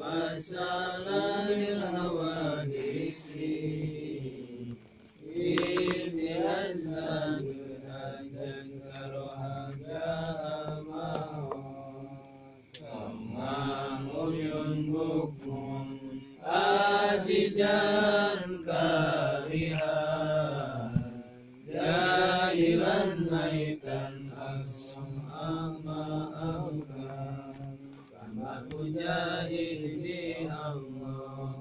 وسلام الحوادث Azijan karihan jahilan maitan asam ama abukan kama mujahidi Allah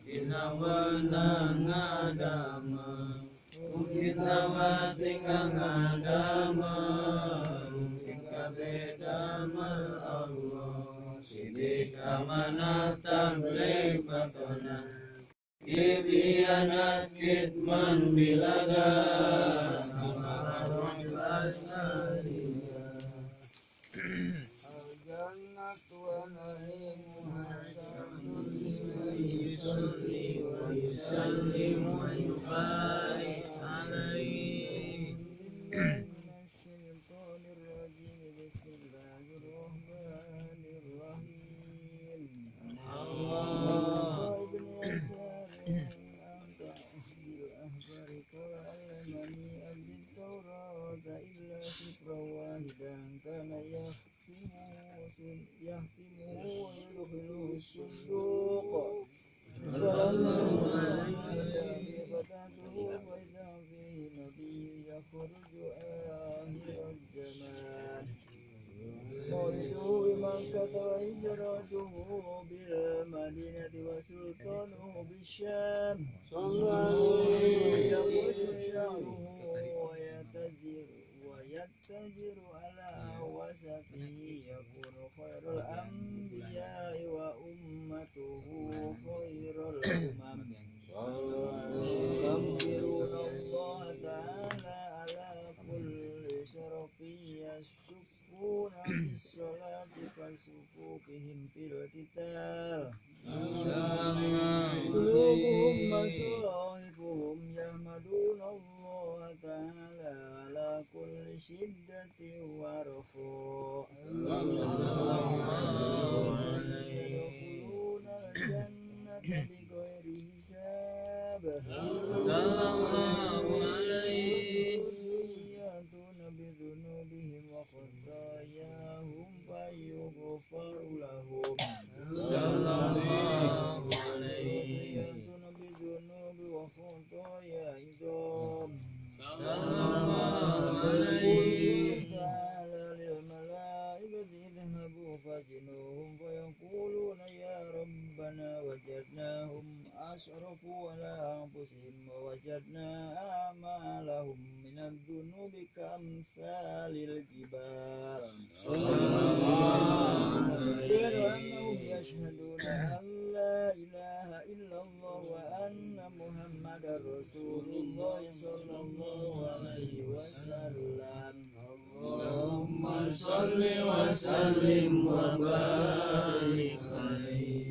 kita wenang adama kita watinggal ngadama kita beda mal Allah sidik amanah tabligh fatona kibianat kitman bilaga al-jannatu wa na'imuha liman yusalli wa yusallim wa yubarik alaihi. الصندوق فلما فتحته فإذا فيه نبي يخرج آخر الزمان مولده بمكة وهجرته بالمدينة وسلطانه بالشام يقص شعره ويتجر على وسطه يكون خير الأنبياء وأمته خير الأمم يكبرون الله تعالى على كل شرف يصفون في الصلاة كصفوفهم في القتال قلوبهم مصاحفهم يحمدون الله تعالى على كل شدة ورخاء يدخلون الجنة بغير حساب يأتون بذنوبهم وخطاياهم فيغفر لهم يأتون بذنوب وخطايا عظام تعالى للملائكة اذهبوا فاجنوهم فيقولون يا ربنا وجدناهم أسرفوا على أنفسهم ووجدنا أعمالهم من الذنوب كأمثال الجبال غير أنهم يشهدون أن لا إله إلا الله وأن محمدا رسول الله صلى الله عليه وسلم. اللهم صل وسلم وبارك عليه.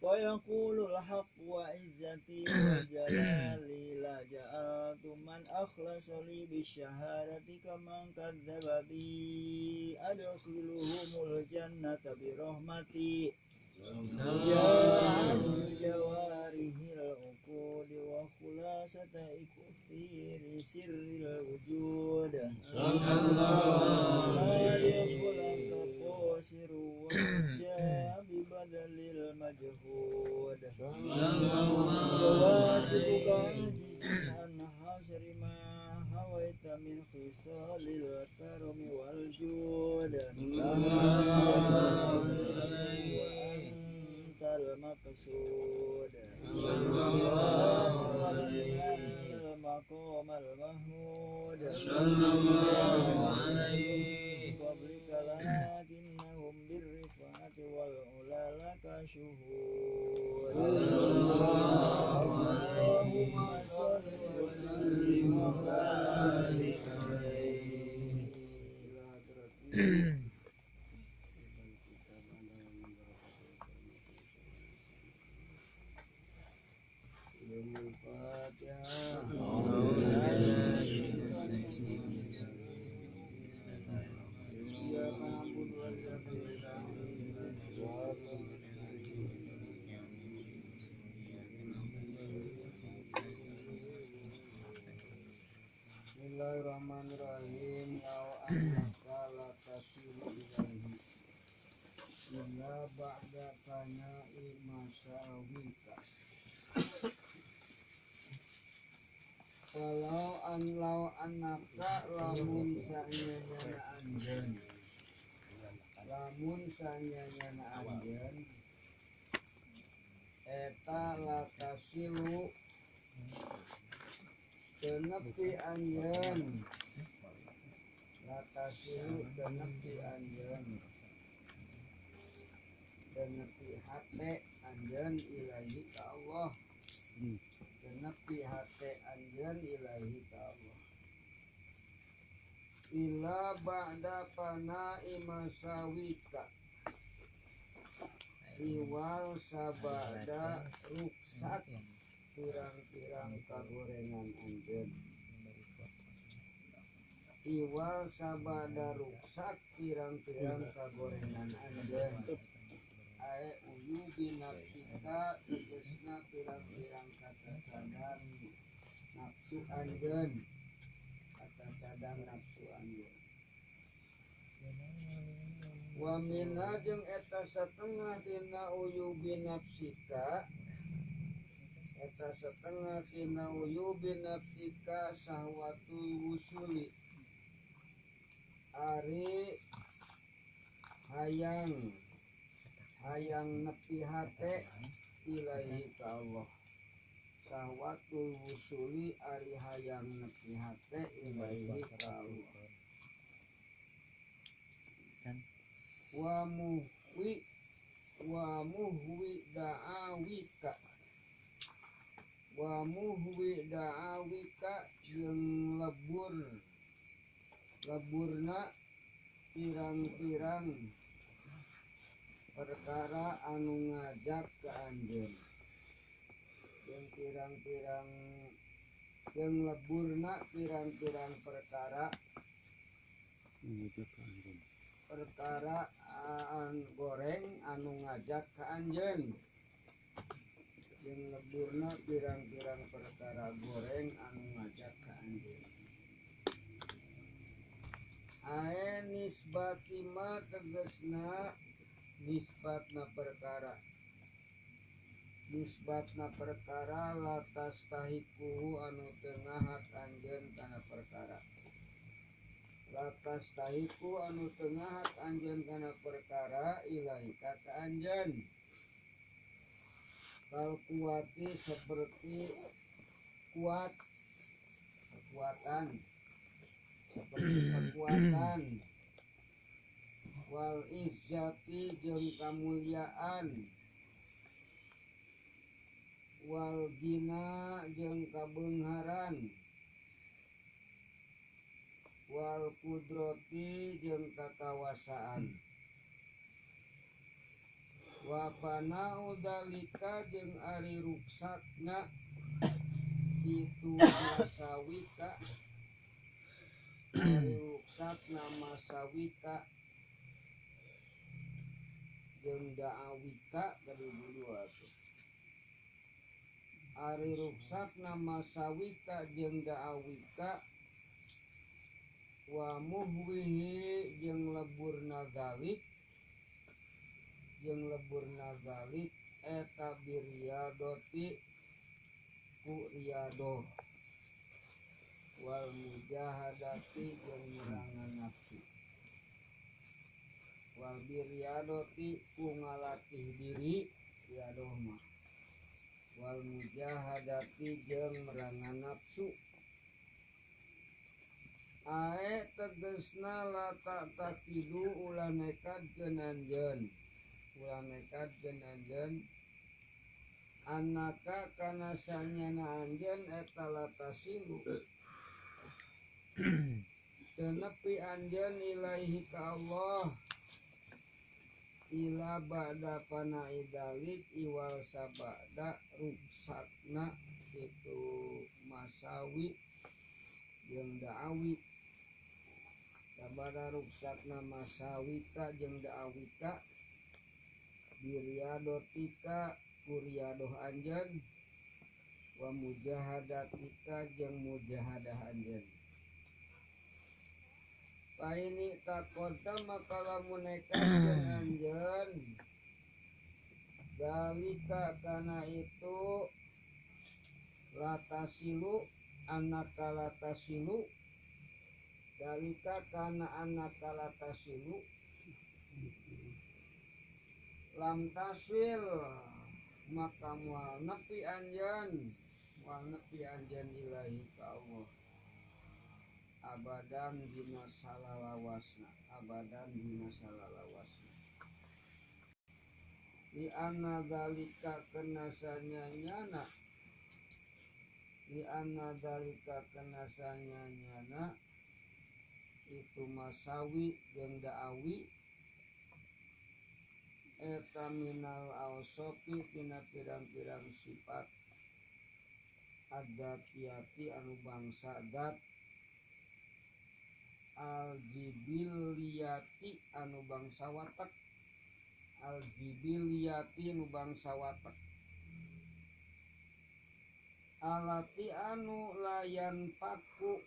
ويقول الحق وعزتي وجلالي لا جعلت من أخلص لي بالشهادة كمن كذب بي أدخلهم الجنة برحمتي يا جواره العقول وخلاصة كثير سر الوجود لا يخلق قاصر وجاء ببدل المجهود وواسبك عاجز عن حصر ما هويت من خصال الكرم والجود وأنت المقصود المقام المحمود صلى الله عليه قبلك لكنهم بالرفعة والعلا لك شهود. اللهم صل وسلم وبارك عليه. Ila ba'da fana'i masawika. Walau an law anaka lamun sanyana anjeun. Lamun sanyana anjeun eta latasilu teu nepi anjeun. Latasilu teu nepi anjeun. Teu nepi hate anjeun ilahi ka Allah. Nepi hate anjeun ilahi ka Allah. Ila ba'da fana'i masawika. Iwal sabada ruksak pirang-pirang kagorengan anjeun. Iwal sabada ruksak pirang-pirang kagorengan anjeun. Ae uyubi nafsika tegesna pirang-pirang kata cadang nafsu anjeun. Kata cadang nafsu anjeun. Wa minha jeung eta satengah dina uyubi nafsika. Eta setengah tina uyubi nafsika sahwatul wusuli. Ari hayang hayang nepi hate ilahi ka Allah. Sahwatul wusuli ari hayang nepi hate ilahi ka Allah. Wa muhwi da'awika. Wa muhwi da'awika jeung lebur leburna pirang-pirang perkara anu ngajak ke anjeun. Jeung pirang-pirang jeung leburna pirang-pirang perkara perkara goreng anu ngajak ka anjeun. Jeung leburna pirang-pirang perkara goreng anu ngajak ka anjeun. Ae nisbati ma tegesna nisbatna perkara. Nisbatna perkara latas tahiku anu teu ngahak anjeun kana perkara. Latas tahiku anu teu ngahak anjeun kana perkara ilaika ka anjeun. Kal kuwati seperti kuat, kekuatan, seperti kekuatan. Wal izzati jeung kamuliaan. Wal gina jeung kabeungharan. Wal kudrati jeung kakawasaan. Wa fana'u dalika jeung ari ruksakna itu masawika. Ari ruksakna masawika jeung da'awika kadua atuh. Ari ruksakna masawika jeung da'awika wa muhwihi jeung leburna galik. Jeung leburna galik eta biriyadoti ku riyadoh. Wal mujahadati jeung merangan nafsu. Wal biriyadoti ku ngalatih diri riyadoh mah. Wal mujahadati jeung merangan nafsu. Ae tegesna lata takidu ulah nekadkeun anjeun. Ulah nekadkeun anjeun anaka kana sanyana anjeun eta latasilu. Teu nepi anjeun ilaihi ka Allah. Ila ba'da fana'i dalik iwal sabada ruksakna situ masawi jeung da'awi. Sabada ruksakna masawika jeung da'awika biriadotika kuriadoh anjeun wa mujahadatika jeung mujahadah anjeun. Paini takodda maka lamun nekadkeun anjeun Dalika kana itu latasilu anaka latasilu dalika kana anaka latasilu lam tasil maka mual nepi anjeun ilahi ka Allah abadan dina salalawasna li anna dalika kenasanya nyana itu masawi jeung daawi eta minal ausofi tina pirang-pirang sifat adzatiyati anu bangsa dat aljibiliyati anu bangsa watak alati anu layan paku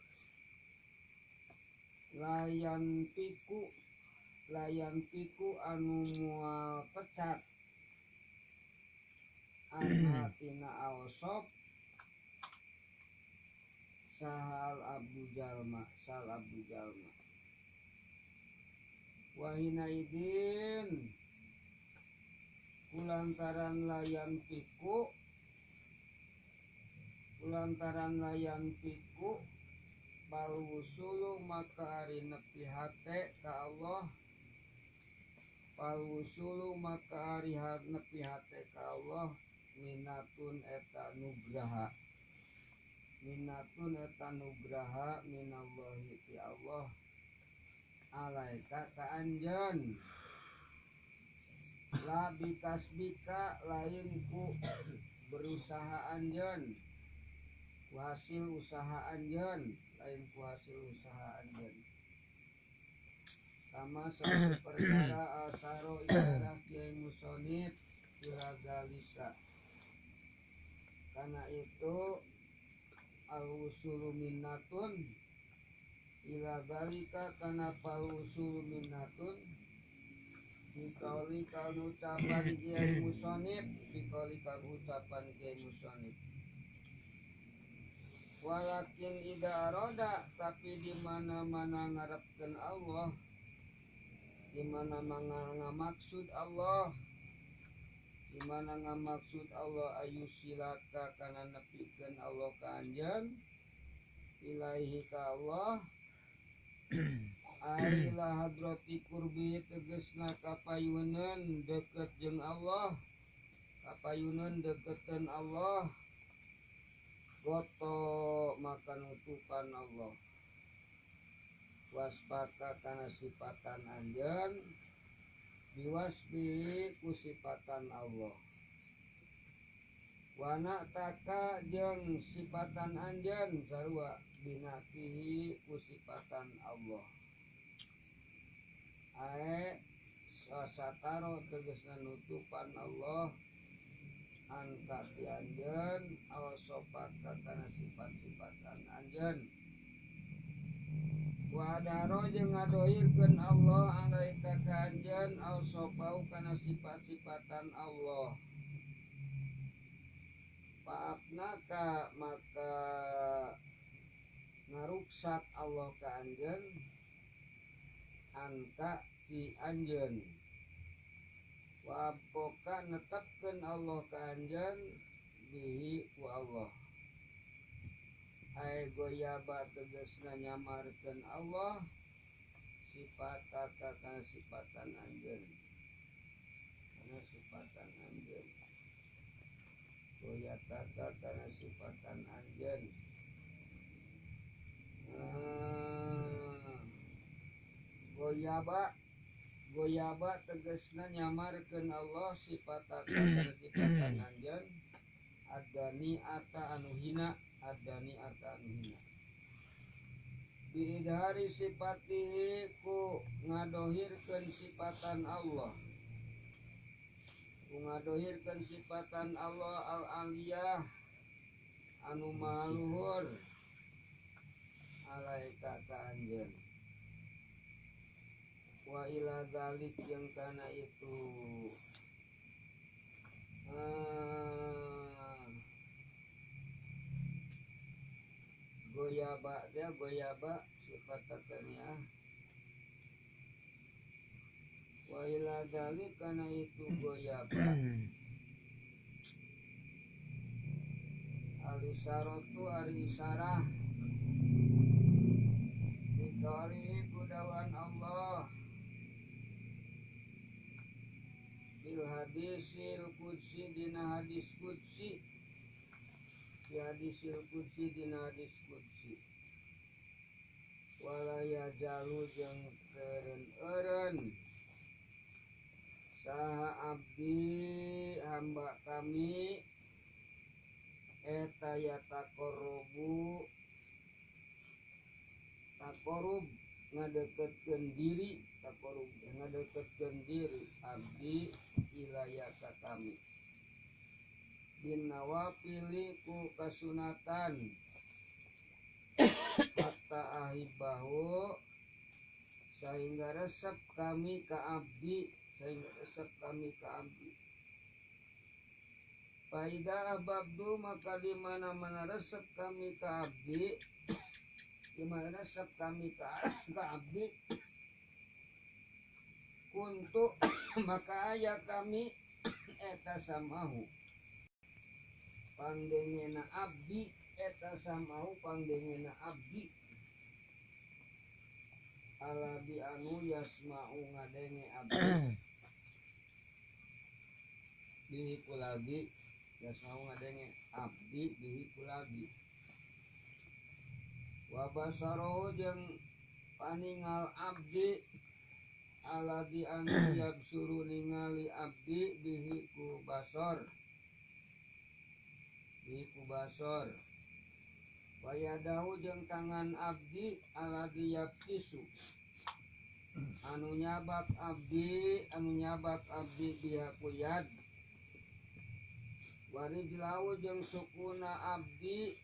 layan piku anu mual pecat anha tina ausop sahal abdu jalma wahina idin kulantaran layan piku palwusulu maka ari nepi hate ka Allah minatun eta nugraha minallahi ti Allah alaika ka anjeun la bikasbika lain ku berusaha anjeun ku hasil usaha anjeun sama seperti perkara asaro isyarah kiai musonib ila dalika karena itu al-wusulu minnatun ila dalika kana pal-wusulu minnatun bikauli kan ucapan kiai musonib walakin ida aroda tapi di mana-mana ngarepkeun Allah di mana-mana ngamaksud Allah ayu silaka kana nepikeun Allah ka anjeun ilaihi ka Allah aila hadrati qurbi tegesna kapayuneun deket jeung Allah kapayuneun deketeun Allah goto maka nutupan Allah waspaka kana sifatan anjeun biwasbi ku sifatan Allah wana taka jeung sifatan anjeun sarua binatihi ku sifatan Allah ae sataro tegesna nutupan Allah angka ti anjeun awsopaka kana sifat-sifatan anjeun wa adaro jeung ngadohirkeun Allah alaika ka anjeun awsopau kana sifat-sifatan Allah paafnaka maka ngaruksak Allah ka anjeun angka si anjeun wa aboka netepkeun Allah ka anjeun bihi ku Allah ae goyaba tegasna nyamarkeun Allah sifataka kana sifatan anjeun goyataka kana sifatan anjeun goyaba tegasna nyamarkeun Allah sifataka kana sifatan anjeun adani ata anu hina biidhari sifatihi ku ngadohirkeun sifatan Allah al-aliyah anu maha luhur alaika ka anjeun wa ila dzalik yang kana itu Goyaba dia goyaba sifat tataniah. Wa ila dzalika kana itu goyaba. Al isyaratu ari isyarah dikawalihi kudawan Allah bil hadisil qudsi dina hadis qudsi di hadisil qudsi dina hadis qudsi wala yajalu jeung keureun-eureun saha abdi hamba kami eta yataqarrubu taqarrub ngadeketkeun diri taqarrub ngadeketkeun diri abdi ilaya ka kami bin nawafili ku kasunatan hatta ahibahu sehingga resep kami ka abdi sehingga resep kami ka abdi. Faida ahbabdu maka di mana-mana resep kami ka abdi, di mana resep kami ka abdi, kuntu maka aya kami eta samahu pandengena abdi eta samahu pandengena abdi aladi anu yasma'u ngadenge abdi bihi kulagi yasma'u ngadenge abdi bihi kulagi wa basarahu jeung paningal abdi aladi anu yabsuru ningali abdi bihi ku basor bihi ku basor wa yadahu jeung tangan abdi aladi yabtisu anu nyabak abdi biha ku yad warijlahu jeung sukuna abdi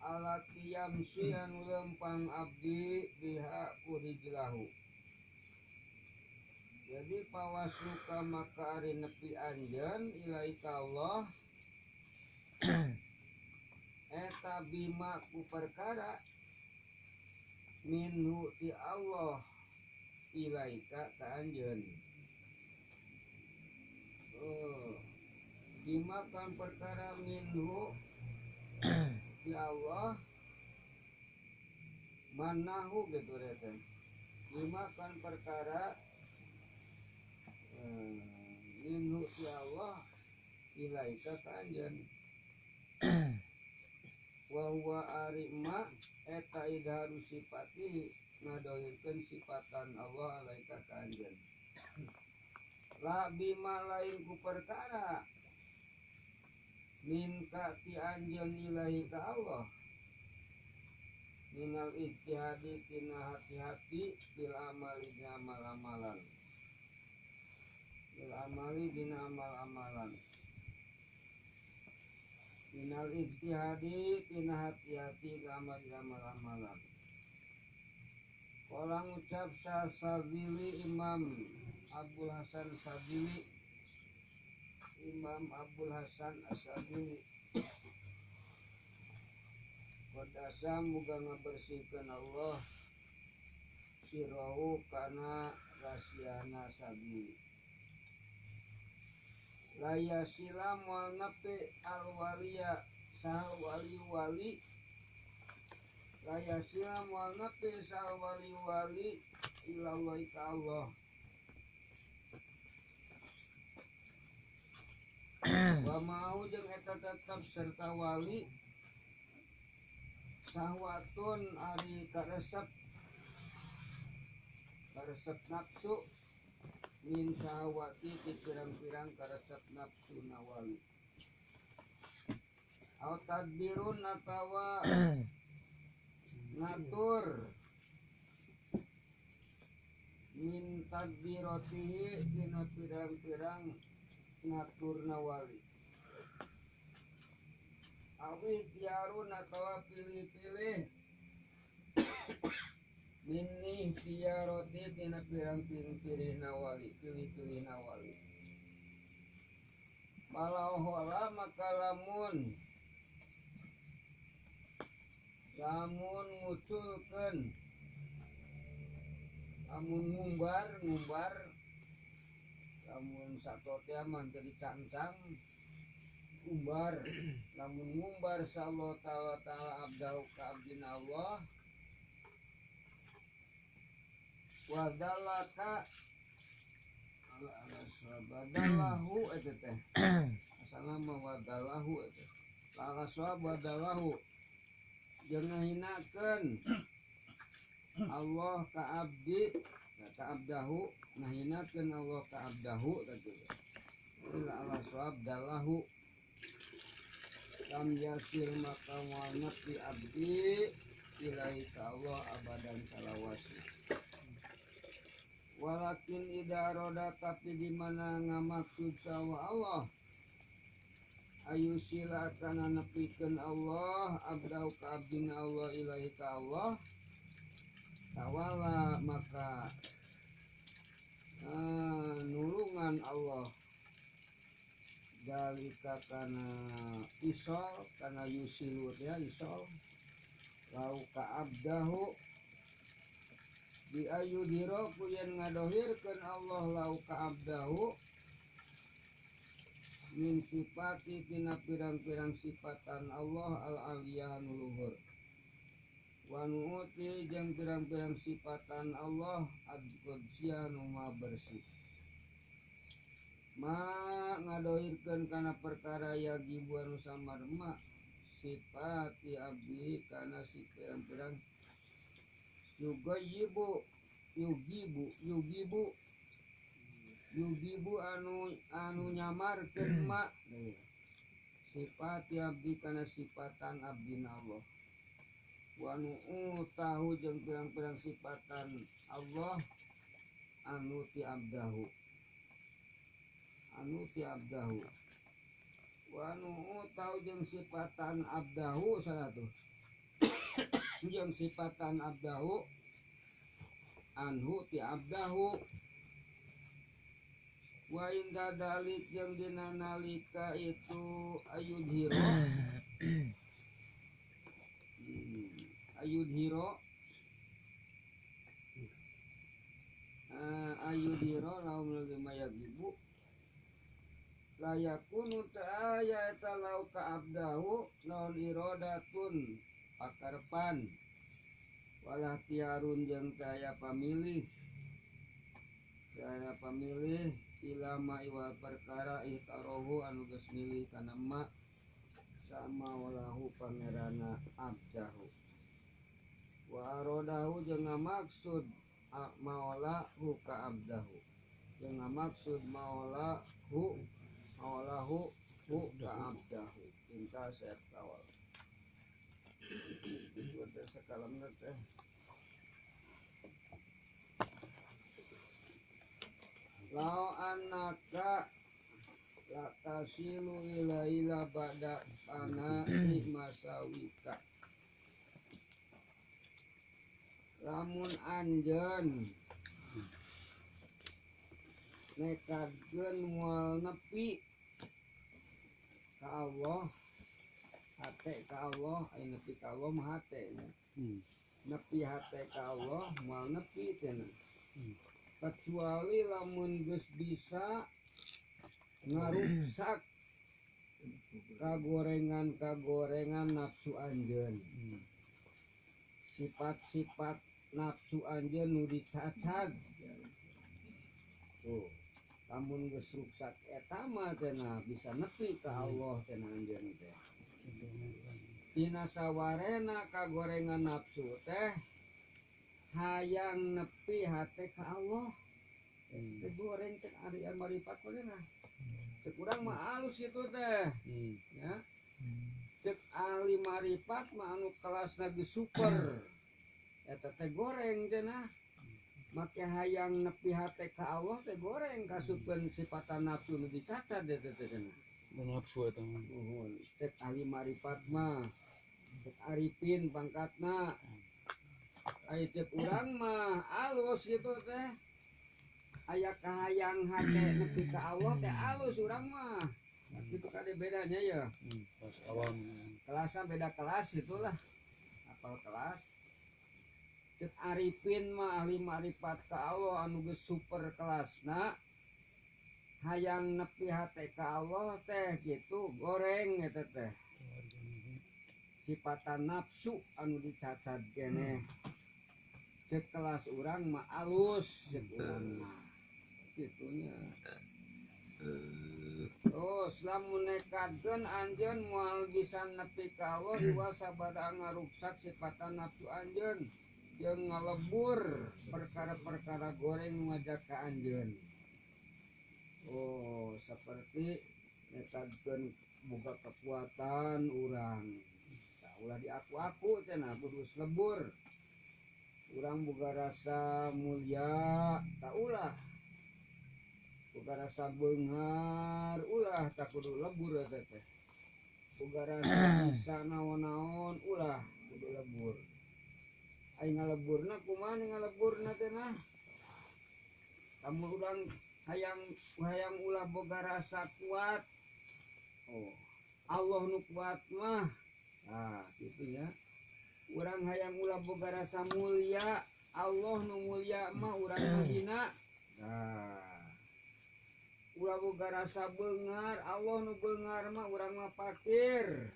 alati yamsi anu lempang abdi biha ku rijlahu. Jadi pawasuka maka ari nepi anjeun ilaika Allah eta bima ku perkara minhu ti Allah ilaika ka anjeun. Oh, bima kan perkara minhu ti Allah manahu gitu teh. Bima kan perkara minhu ti Allah ilaika ka anjeun. Wa huwa ari ma eta idharu sifatihi ngadohirkeun sifatan Allah alaika ka anjeun. La bima lain ku perkara minka ti anjeun ilahi ka Allah minal ijtihadi tina hati-hati bil amali dina amal-amalan bil amali dina amal-amalan minal ijtihadi tina hati-hati bil amali amal-amalan. Kala ngucap Sabili Imam Abul Hasan Sabili Imam Abul Hasan As-Sabili qadasa muga ngabersihkeun Allah sirahu kana rasiana Sabili laya sila moal nepi al waliya sahal wali wali laya sila moal nepi sahal wali wali ilallahi ka Allah. Wa mau jeung eta tetep serta wali sahwatun ari karesep karesep nafsu min sahwati ti pirang-pirang karesep nafsu na wali au tadbirun atawa ngatur min tadbirotihi tina pirang-pirang ngaturna wali awi tiarun atawa pilih-pilih minni tiaroti tina pirang-pirang pilih nawali pilih-pilih nawali malau hola maka lamun Lamun nguculkeun lamun ngumbar lamun sato teh mah teu dicangcang umbar lamun ngumbar sallallahu ta'ala abdahu ka abdina Allah wadalaka wadalahu eta teh asalna mah wadalahu eta lala sawab wadalahu jeung ngahinakeun Allah ka abdi ka abdahu ngahinakeun Allah ka abdahu tadi ila ala sawab dalahu lam yasil maka moal nepi abdi ilahi ka Allah abadan salawasna walakin ida roda tapi di mana ngamaksud sawa Allah ayu sila kana nepikeun Allah abdau ka abdina Allah ilahi ka Allah tawala maka nulungan Allah dalika kana isol kana yusilu ya isol lau ka abdahu bi ayudhiro ku yen ngadohirkeun Allah lau ka abdahu min sifati tina pirang-pirang sifatan Allah al-aliyah nu luhur wa nuuti jeung pirang-pirang sifatan Allah ad-qudsiyah nu maha bersih ma ngadohirkeun kana perkara yagibu anu samar ma sifati abdi kana si pirang-pirang yugibu yugibu yugibu anu nyamarkeun ma sifati abdi kana sifatan abdina Allah wa nu'utahu jeung pirang-pirang sifatan Allah anu ti abdahu wa nu'utahu jeung sifatan abdahu salah tuh jeung sifatan abdahu anhu ti abdahu wa inda dalik jeung dina nalika itu ayudhiro ayudhiro laum lagi mayagibu layakunu ta'aya eta lau ka abdahu non irodatun pakarepan walah tiarun jeung taya pamilih ilama iwal perkara ihtarohu anu geus milih kana ma sama walahu pangerana abdahu wa arodahu jeung ngamaksud maolahu ka abdahu jeung ngamaksud maolahu hu ka abdahu cinta saya tawal itu sekalamna teh lau anaka la tasilu ilaila ba'da fana'i masawika lamun anjeun nekadkeun moal nepi ka Allah hate ka Allah aya nepi ka Allah mah hate nepi hate ka Allah moal nepi teh kecuali lamun geus bisa ngaruksak kagorengan nafsu anjeun sifat-sifat nafsu anjeun nu dicacag tuh lamun geus ruksak eta mah teh bisa nepi ka Allah teh anjeun teh dina sawarena kagorengan nafsu teh hayang nepi hate ka Allah teh goreng teh ari maripat kureuna cek urang mah alus kitu teh ya cek ahli maripat mah anu kelasna geus super eta teh goreng teh nah make hayang nepi hate ka Allah teh goreng kasupkeun sifatan nafsu nu dicacat teh teh cenah nafsu eta mah nuhun cek ahli maripat mah cek arifin pangkatna aya cek urang mah alus kitu teh aya kahayang hate nepi ka Allah teh alus urang mah kitu kade bedanya ya kelas awam kelasna beda kelas itulah apal kelas. Cek arifin mah ahli ma'rifat ka Allah anu geus super kelasna hayang nepi hate ka Allah teh kitu goreng eta teh. Sipatan nafsu anu dicacad keneh. Cek kelas urang mah alus cek urang mah. Kitunya. Terus lamun nekadkeun anjeun moal bisa nepi ka Allah iwa sabada ngaruksak sipatan nafsu anjeun jeung ngalebur perkara-perkara goreng ngajak ka anjeun. Oh, seperti nekadkeun boga kekuatan urang. Tah ulah diaku-aku cenah kudu lebur. Urang boga rasa mulia, tah ulah. Boga rasa beunghar, ulah tah kudu lebur eta teh. Boga rasa bisa naon-naon, ulah kudu lebur. Ai ngaleburna kumaha ngaleburna teh nah? Lamun urang hayang ulah boga rasa kuat. Oh, Allah nu kuat mah. Nah, kitu nya. Urang hayang ulah boga rasa mulia, Allah nu mulia mah urang mah hina. Nah, ulah boga rasa beunghar, Allah nu beunghar mah urang mah fakir.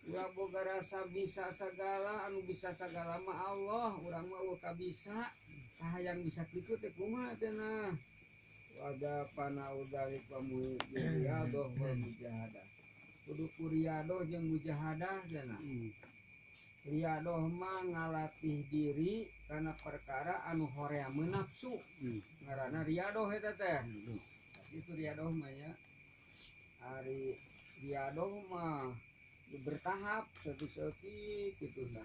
Ulah boga rasa bisa sagala, anu bisa sagala mah Allah, urang mah eueuh kabisa. Tah hayang bisa kitu teh kumaha teh nah. Wada panaudalik wa riyadhah wal mujahadah. Kudu ku riyadhah jeung mujahadah cenah. Riyadhah mah ngalatih diri kana perkara anu hoream nafsu. Ngaranna riyadhah eta teh. Itu riyadhah mah nya. Ari riyadhah mah bertahap seutik-seutik kitu tah.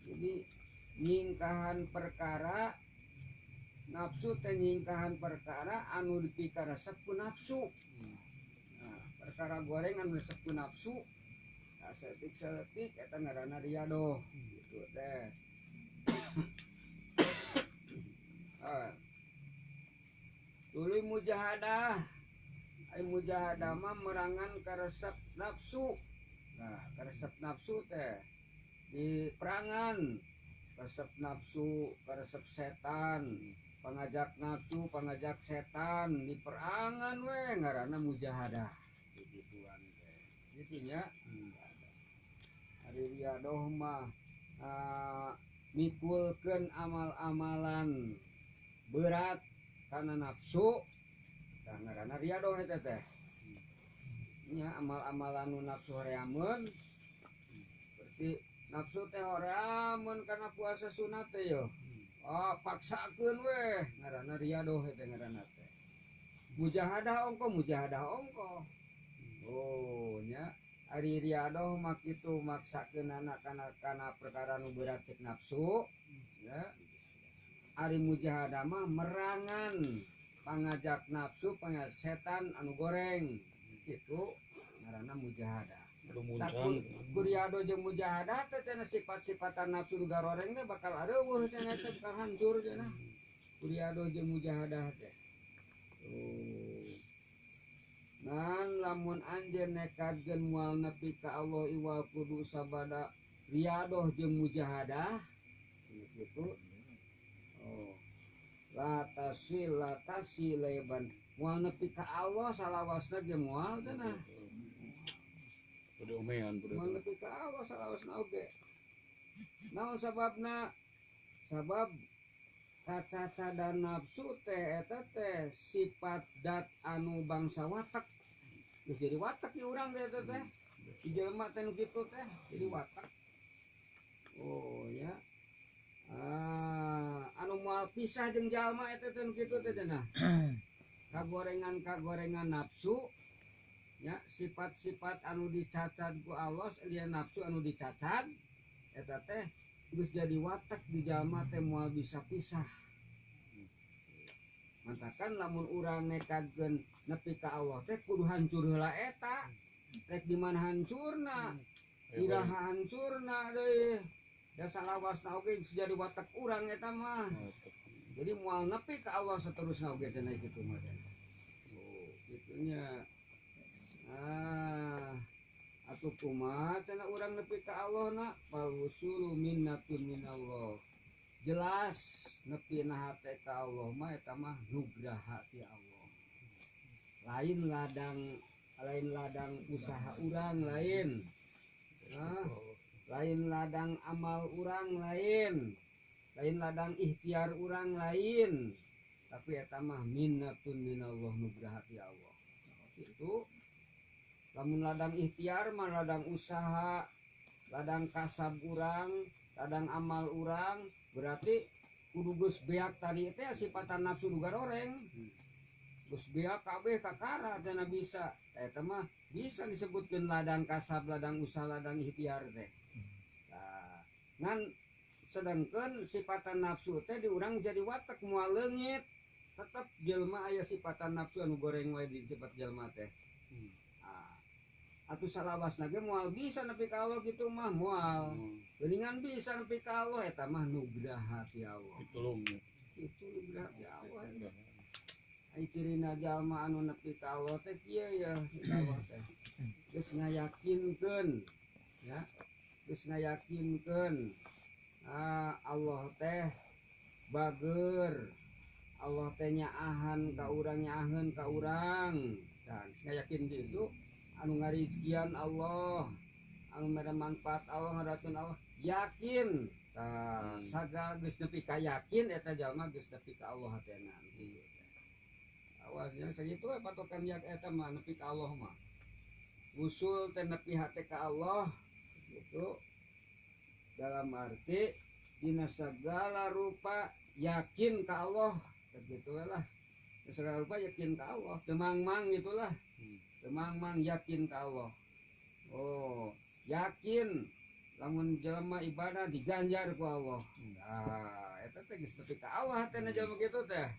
Jadi nyingkahan perkara nafsu teh nyingkahan perkara anu dipikaresep ku nafsu. Nah, perkara goreng anu resep ku nafsu nah, seutik-seutik eta ngaranna riyadhah gitu teh. Tuluy mujahadah. Ai mujahadah mah merangan karesep nafsu. Nah, karesep nafsu teh di perangan karesep nafsu, karesep setan, pangajak nafsu, pangajak setan di perangan we ngaranna mujahadah. Gituan teh. Kitu nya. Ari riyadhah mah mikulkeun amal-amalan berat kana nafsu. Tah ngaranna riyadhah eta teh. Nya amal-amalan nu nafsu horeameun. Berarti nafsu teh horeameun kana puasa sunat teh yo. Ah, paksakeun we ngaranna riyadhah eta ngaranna teh. Mujahadah ongko, mujahadah ongko. Oh, nya ari riyadhah mah kitu maksakeunana kana perkara nu berat cek nafsu, ya. Ari mujahadah mah merangan pangajak nafsu, pangajak setan anu goreng. Kitu ngaranna mujahadah. Takut riyadhah jeung mujahadah teh cenah sifat-sifatan nafsu nu garoreng teh bakal areuweuh cenah teh bakal hancur cenah. Riyadhah jeung mujahadah teh. Oh. Ngan lamun anjeun nekadkeun moal nepi ka Allah iwal kudu sabada riyadhah jeung mujahadah kitu. Oh. La tasil la tasileban moal nepi ka Allah salawasna ge moal cenah. Kudu omean kudu. Moal nepi ka Allah salawasna oge. Naon sababna? Sabab kacacadan nafsu teh eta teh sifat dat anu bangsa watak. Geus jadi watak di urang teh eta teh. Di jelema teh nu kitu teh jadi watak. Oh ya. Ah, anu moal pisah jeung jalma eta teh nu kitu teh cenah. Kagorengan-kagorengan nafsu ya, sifat-sifat anu dicacad ku Allah, lian nafsu anu dicacad eta teh geus jadi watak di jalma teh moal bisa pisah. Mantakan lamun urang nekadkeun nepi ka Allah teh kudu hancur heula eta. Rek di mana hancurna? Iraha hancurna deui. Da salawasna oge geus jadi watak urang eta mah. Jadi moal nepi ka Allah seterusna oge cenah kitu mah. Oh, kitunya. Ah, Atuh kumaha cenah urang nepi ka Allah na fal wusulu minnatun minallah. Jelas nepi na hate ka Allah mah eta mah nugraha ti Allah. Lain ladang usaha urang lain. Nah, lain ladang amal urang lain. Lain ladang ikhtiar urang lain. Tapi eta mah minnatun minallah nugraha ti Allah. Itu lamun ladang ikhtiar mah ladang usaha, ladang kasab urang, ladang amal urang, berarti kudu geus beak tadi teh sifatan nafsu nu garoreng. Geus beak kabeh kakara teh bisa. Eta mah bisa disebutkeun ladang kasab, ladang usaha, ladang ikhtiar teh. Tah, ngan sedangkeun sifatan nafsu teh di urang jadi watek moal leungit. Tetep jelema aya sifatan nafsu anu goreng wae di sifat jelema teh. Atuh salawasna ge moal bisa nepi ka Allah kitu mah moal. Geuningan bisa nepi ka Allah eta mah nugraha ti Allah. Ditulung. Itu nugraha ti Allah. Ai cirina jalma anu nepi ka Allah teh kieu ya, ka Allah teh. Geus ngayakinkeun ya. Geus ngayakinkeun Allah teh bager. Allah teh nyaahan ka urang, nyaaheun ka urang. Tah geus ngayakin kitu. Anu ngarizkian Allah, anu mere manfaat Allah, ngadatkeun Allah, yakin. Tah saga geus nepi ka yakin eta jalma geus nepi ka Allah hatena kitu teh. Awalnya sakitu we patokan yak eta mah nepi ka Allah mah. Usul teh nepi hate ka Allah gitu. Dalam arti dina segala rupa yakin ka Allah, begitu lah. Segala rupa yakin ka Allah, teu mangmang gitulah. Temang-mang yakin ka Allah. Oh, yakin lamun jelema ibadah diganjar ku Allah. Nah, eta teh geus nepi ka Allah hatena jelema kitu teh.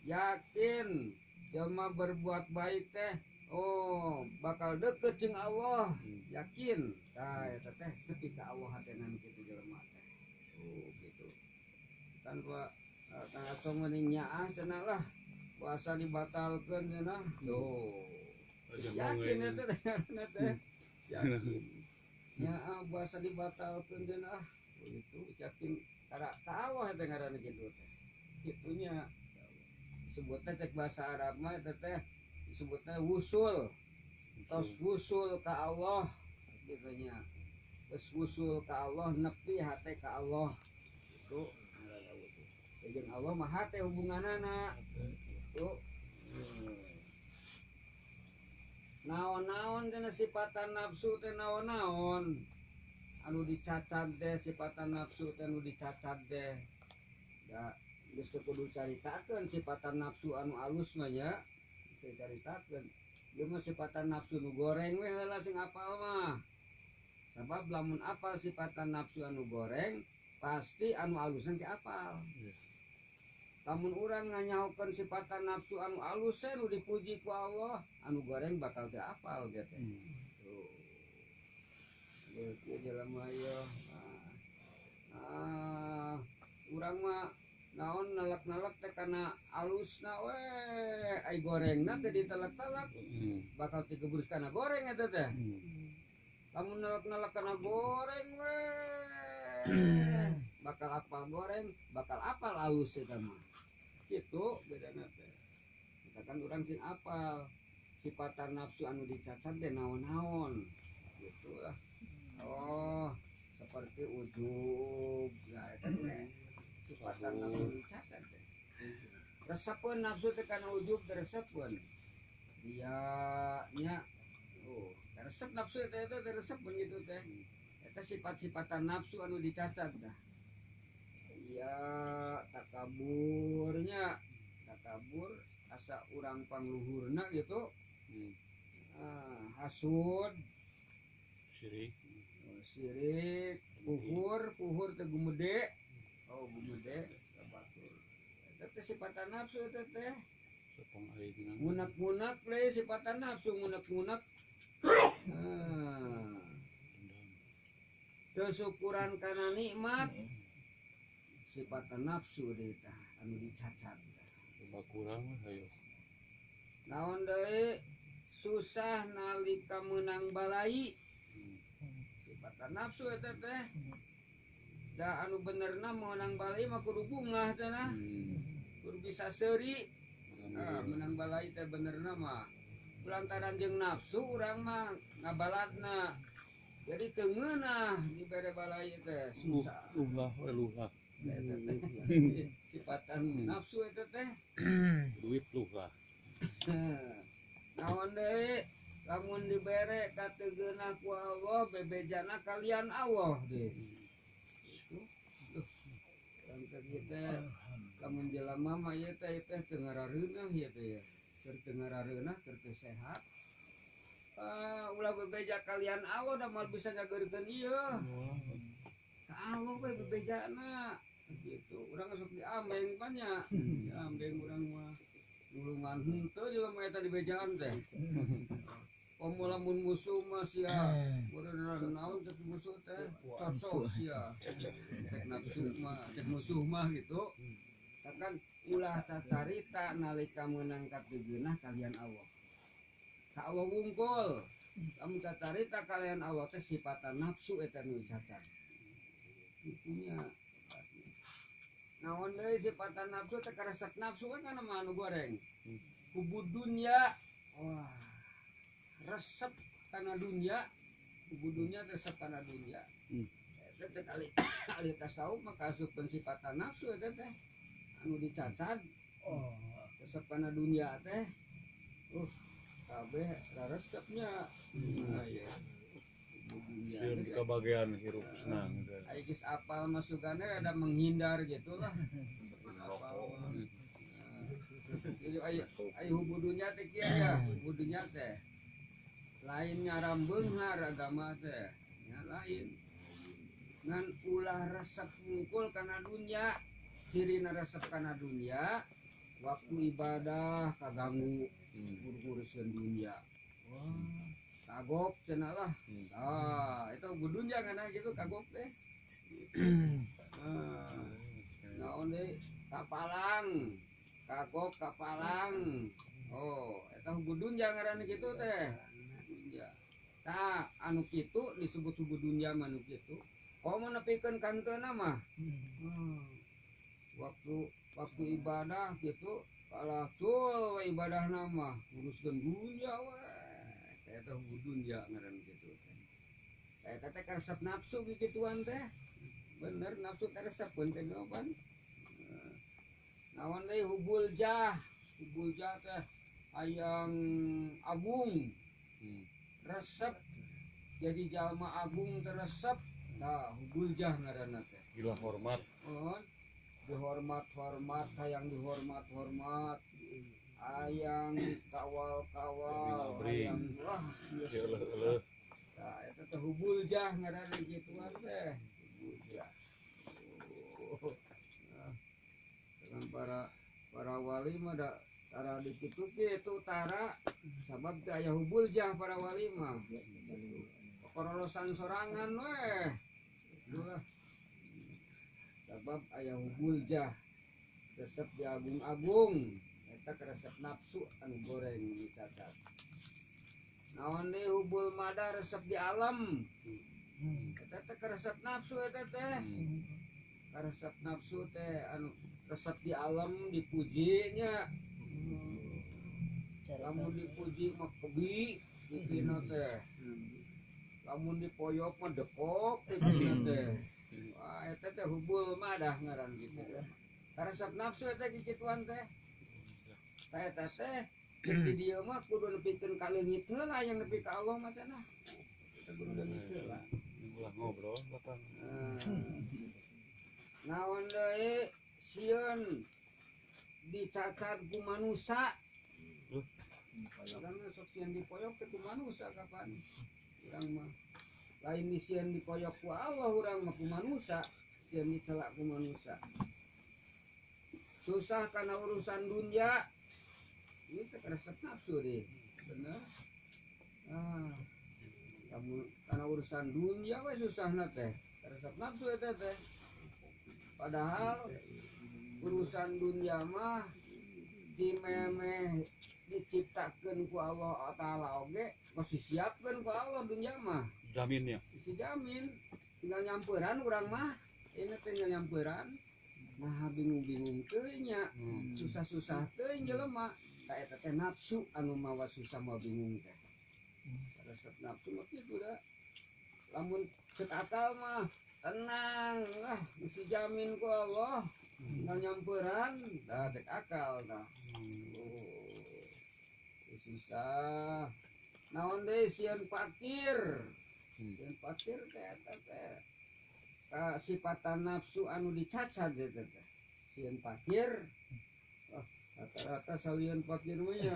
Yakin jelema berbuat baik teh, oh, bakal deket jeung Allah. Yakin. Tah eta teh nepi ka Allah hatena kitu jelema teh. Oh, gitu. Tanpa tangga meuning nyaah cenah lah. Puasa dibatalkan cenah. Tuh. Yakin eta teh. Yakin. Nya puasa dibatalkeun cenah. Begitu yakin kara ka Allah eta ngaranna kitu teh. Kitunya disebutna cek bahasa Arab mah eta teh disebutna wusul. Tos wusul ka Allah kitu nya. Geus wusul ka Allah nepi hate ka Allah. Gitu ngaranna wusul. Jeung Allah mah hate hubunganana. Tuh. Naon-naon cenah sifatan nafsu teh naon-naon anu dicacat teh sifatan nafsu teh anu dicacat teh da geus teu kudu caritakeun sifatan nafsu anu alus mah nya teu caritakeun ieu mah sifatan nafsu nu goreng we heula sing apal mah sabab lamun apal sifatan nafsu anu goreng pasti anu alusna ge apal. Lamun urang nganyahokeun sifatan nafsu anu alus nu dipuji ku Allah, anu goreng bakal teu apal ge teh. Tuh. Ieu jelema ieu. Ah, urang mah naon nalak-nalak teh kana alusna we, ai gorengna teh ditelak-telak. Bakal tikebrus kana goreng eta teh. Lamun nalak-nalak kana goreng we, bakal apal goreng, bakal apal alus eta mah. Gitu bedana teh. Kita kan urang sing apal sifatan nafsu anu dicacat teh naon-naon. Gitu lah. Oh, seperti ujub. Nah, eta teh sifatan nafsu dicacat teh. Resepeun nafsu teh kana ujub teh resepeun. Dia nya oh, resep nafsu teh eta teh resepeun gitu teh. Eta sifat-sifatan nafsu anu dicacat dah. Ya takaburnya takabur asa urang pangluhurna gitu. Hasud syirik, syirik, puhur, puhur teh gumede. Oh, gumede sabatur. Eta teh sifatan nafsu eta teh. Ngunek-ngunek deui sifatan nafsu ngunek-ngunek. Teu syukuran kana nikmat. Sifatan nafsu deui tah anu dicacat. Coba kurang hayo. Naon deui Susah nalika meunang balai. Sifatan nafsu eta teh. Da anu benerna meunang balai mah kudu bungah teh nah. Kudu bisa seuri. Nah, meunang balai teh benerna mah. Lantaran jeung nafsu urang mah ngabaladna. Jadi teu ngeunah dibere balai teh susah. Luhah we luhah. Sifatan nafsu eta teh. Duit luhah. Naon deui lamun dibere kategeunah ku Allah bebejana kalian Allah deui. Gitu. Lantaran ieu teh lamun jelema mah ieu teh teu ngarareunah ieu teh ya. Keur teu ngarareunah keur teu sehat. Ulah bebeja kalian Allah da moal bisa nyageurkeun ieu. Ka Allah we bebejana gitu. Urang sok diambeng pan nya. Diambeng urang mah nulungan henteu jelema eta dibejaan teh. Komo lamun musuh mah sia beureunan naon teh musuh teh cocok sia. Cek nafsu mah, cek musuh mah gitu. Kan ulah cacarita nalika meunang kategeunah kalian Allah. Ka Allah wungkul. Lamun cacarita kalian Allah teh sifatan nafsu eta nu cacat. Itunya. Naon deui sifatan nafsu teh karesep nafsu kan kana mah anu goreng. Kubu dunya. Wah. Resep kana dunya, kubu dunya resep kana dunya. Eta teh kali ahli tasawuf mah kaasup sifatan nafsu eta teh. Anu dicacat. Resep kana dunya teh. Kabeh raresepnya. Nah, ya. Sieun kabagean hirup senang. Ai geus apal masukane ada menghindar gitulah. Jadi ai hubudunya teh kieu ya, hubudunya teh. Lain ngaram beunghar agama teh, nya lain. Ngan ulah resep ngungkul kana dunya, cirina resep kana dunya, waktu ibadah kaganggu. Nguruskeun dunya. Kagok cenah lah. Ah, itu dunya kana gitu kagok teh. Naon deui? Kapalang. Kagok kapalang. Oh, eta dunya ngaranna kitu teh. Dunya. Tah, anu kitu disebut dunya mah anu kitu. Komo nepikeun kanteuna mah. Waktu ibadah kitu kalah cul we ibadahna mah nguruskeun dunya we. Eta dunya ngaran kitu teh. Eta teh karesep nafsu kikituan teh. Bener nafsu teh resep pun teh pan. Naon deui hubul jah. Hubul jah teh hayang agung. Resep jadi jalma agung teh resep. Tah hubul jah ngaranna teh. Gila hormat. Oh. Dihormat-hormat, hayang dihormat-hormat, hayang dikawal-kawal, hayang wah geuleuh-geuleuh. Tah eta teh hubul jah ngaranna kituan teh. Hubul jah. Nah, dengan para wali mah da tara dikitu kitu tara sabab teh aya hubul jah para wali mah. Korolosan sorangan weh. Duh. Sabab aya hubul jah resep diagung-agung eta resep nafsu anu goreng dicacat. Naon deui hubul mada resep di alam eta teh resep nafsu eta teh. Resep nafsu teh anu resep di alam dipuji nya. Lamun dipuji mah kebi dipina teh. Lamun dipoyok mah dekok dipina teh. Wah, eta teh hubul madah ngaran kitu. Karesep nafsu eta kikituan teh. Tah eta teh di dieu mah kudu nepikeun ka leungit heula yang nepi ka Allah mah teh nah. Eta kudu leungit heula. Ulah ngobrol batang. Naon deui sieun dicacat ku manusa. Urang sok sieun dipoyok teh ku manusa kapan? Urang mah lain sieun dipoyok ku Allah urang mah ku manusa, sieun dicela ku manusa. Susah karena urusan dunia. Ieu teh karesep nafsu deh. Bener. Ah. Kamu karena urusan dunia we susahna teh. Karesep nafsu eta teh. Padahal urusan dunia mah dimemeh Diciptakeun ku Allah Taala oge geus disiapkeun ku Allah dunya mah. Jaminnya. Dijamin. Tinggal nyamperan urang mah. Ini tinggal nyamperan. Nah bingung-bingung teuing nya. Susah-susah teuing jelema. Tah eta teh nafsu anu mawa susah mawa bingung teh. Resep nafsu mah kitu da. Lamun cek akal mah tenang lah geus dijamin ku Allah. Tinggal nyamperan dah cek akal dah. Oh, susah. Naon deui sieun fakir. Sieun fakir teh eta teh sifatan nafsu anu dicacad eta teh. Sieun fakir. Wah, rata-rata sawieun fakir mah nya.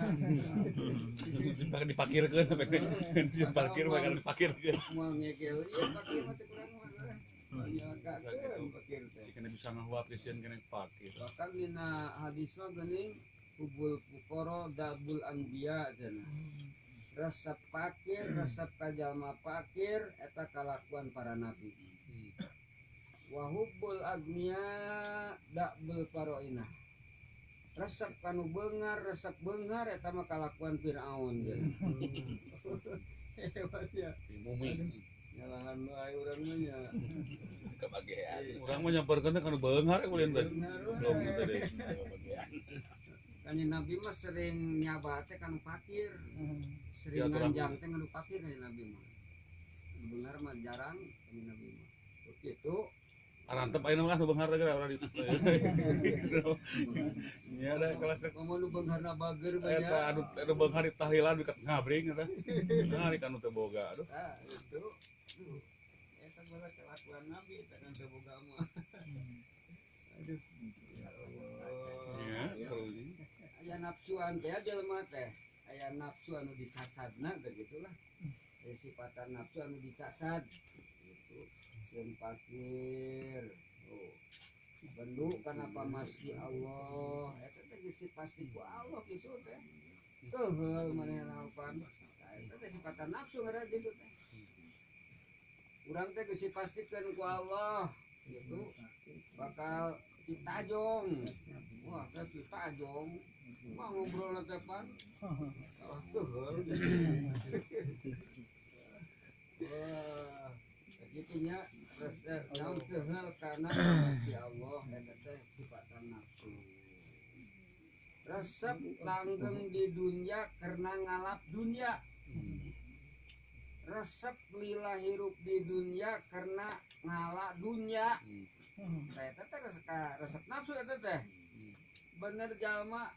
Dipakirkeun sieun fakir mah kan dipakirkeun. Moal ngegel ieu fakir mah teh kurang mah. Banyak fakir teh. Kena bisa ngahuap ke sieun kena fakir. Bahkan dina hadis mah geuning hubul fuqara dabul anbiya cenah. Resep fakir, resep ka jalma fakir eta kalakuan para nabi. Wa hubbul agniya dabul faroinah. Resep kanu beungar, resep beungar eta mah kalakuan Firaun cenah. Hebatnya. Mumi. Nyalahan wae urang mah nya. Kebagean. Urang mah nyamperkeun teh kanu beunghar ulin teh. Goblok teh deh. Kebagean. Kanjeng Nabi mah sering nyaba teh kanu fakir. Sering nganjang teh kanu fakir kanjeng Nabi mah. Beunghar mah jarang kanjeng Nabi mah. Kitu. Arantep ayeuna mah nu beunghar teh geura urang ditu. Nya da kelas komo nu beungharna bager banyak. Eta anu beunghar tahlilan bikat ngabring eta. Nah, anu teu boga aduh. Tah itu. Eta bae kelakuan Nabi eta kan teu boga mah. Aduh. Ya Allah. Ya, karunya. Aya nafsuan teh jelema teh. Aya nafsu anu dicacadna teh gitulah. Aya sifatan nafsu anu dicacad. Gitu. Sieun fakir. Oh. Bendu kana pamasti Allah. Eta teh geus pasti ku Allah kitu teh. Teuheul manehna pan. Eta teh sifatan nafsu ngaran kitu teh. Urang teh geus dipastikeun ku Allah gitu. Bakal ditajong. Wah, teh ditajong. Mah ngobrol teh pan. Salah teuheul. Wah, begitunya resep naon teuheul kana pasti Allah eta teh sifatan nafsu. Resep langgeng di dunia karena ngalap dunia. Resep lila hirup di dunia karena ngala dunia. Tah eta teh resep nafsu eta teh. Bener jalma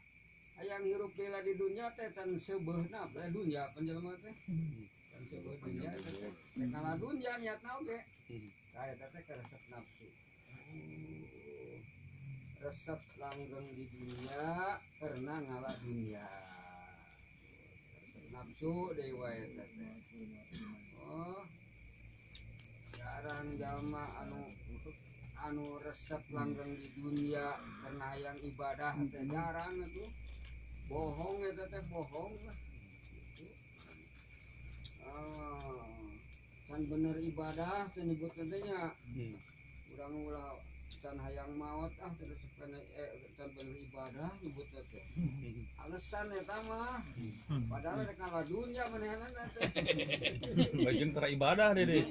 hayang hirup lila di dunia teh can seubeuhna dunia pan jalma teh. Can seubeuh dunia eta teh. Teh ngala dunia niatna oge. Tah eta teh resep nafsu. Resep langgeng di dunia karena ngala dunia. Resep nafsu deui wae eta teh. Oh. Jarang jalma anu resep langgeng di dunia karena hayang ibadah teh jarang atuh. Bohong eta teh bohong lah. Gitu. Can bener ibadah teh nyebutkeun teh nya. Urang ulah can hayang maot ah teh resep kana can bener ibadah nyebutna teh. Alasan eta mah. Padahal rek ngala dunya manehanana teh. Lajeng tara ibadah deh deh.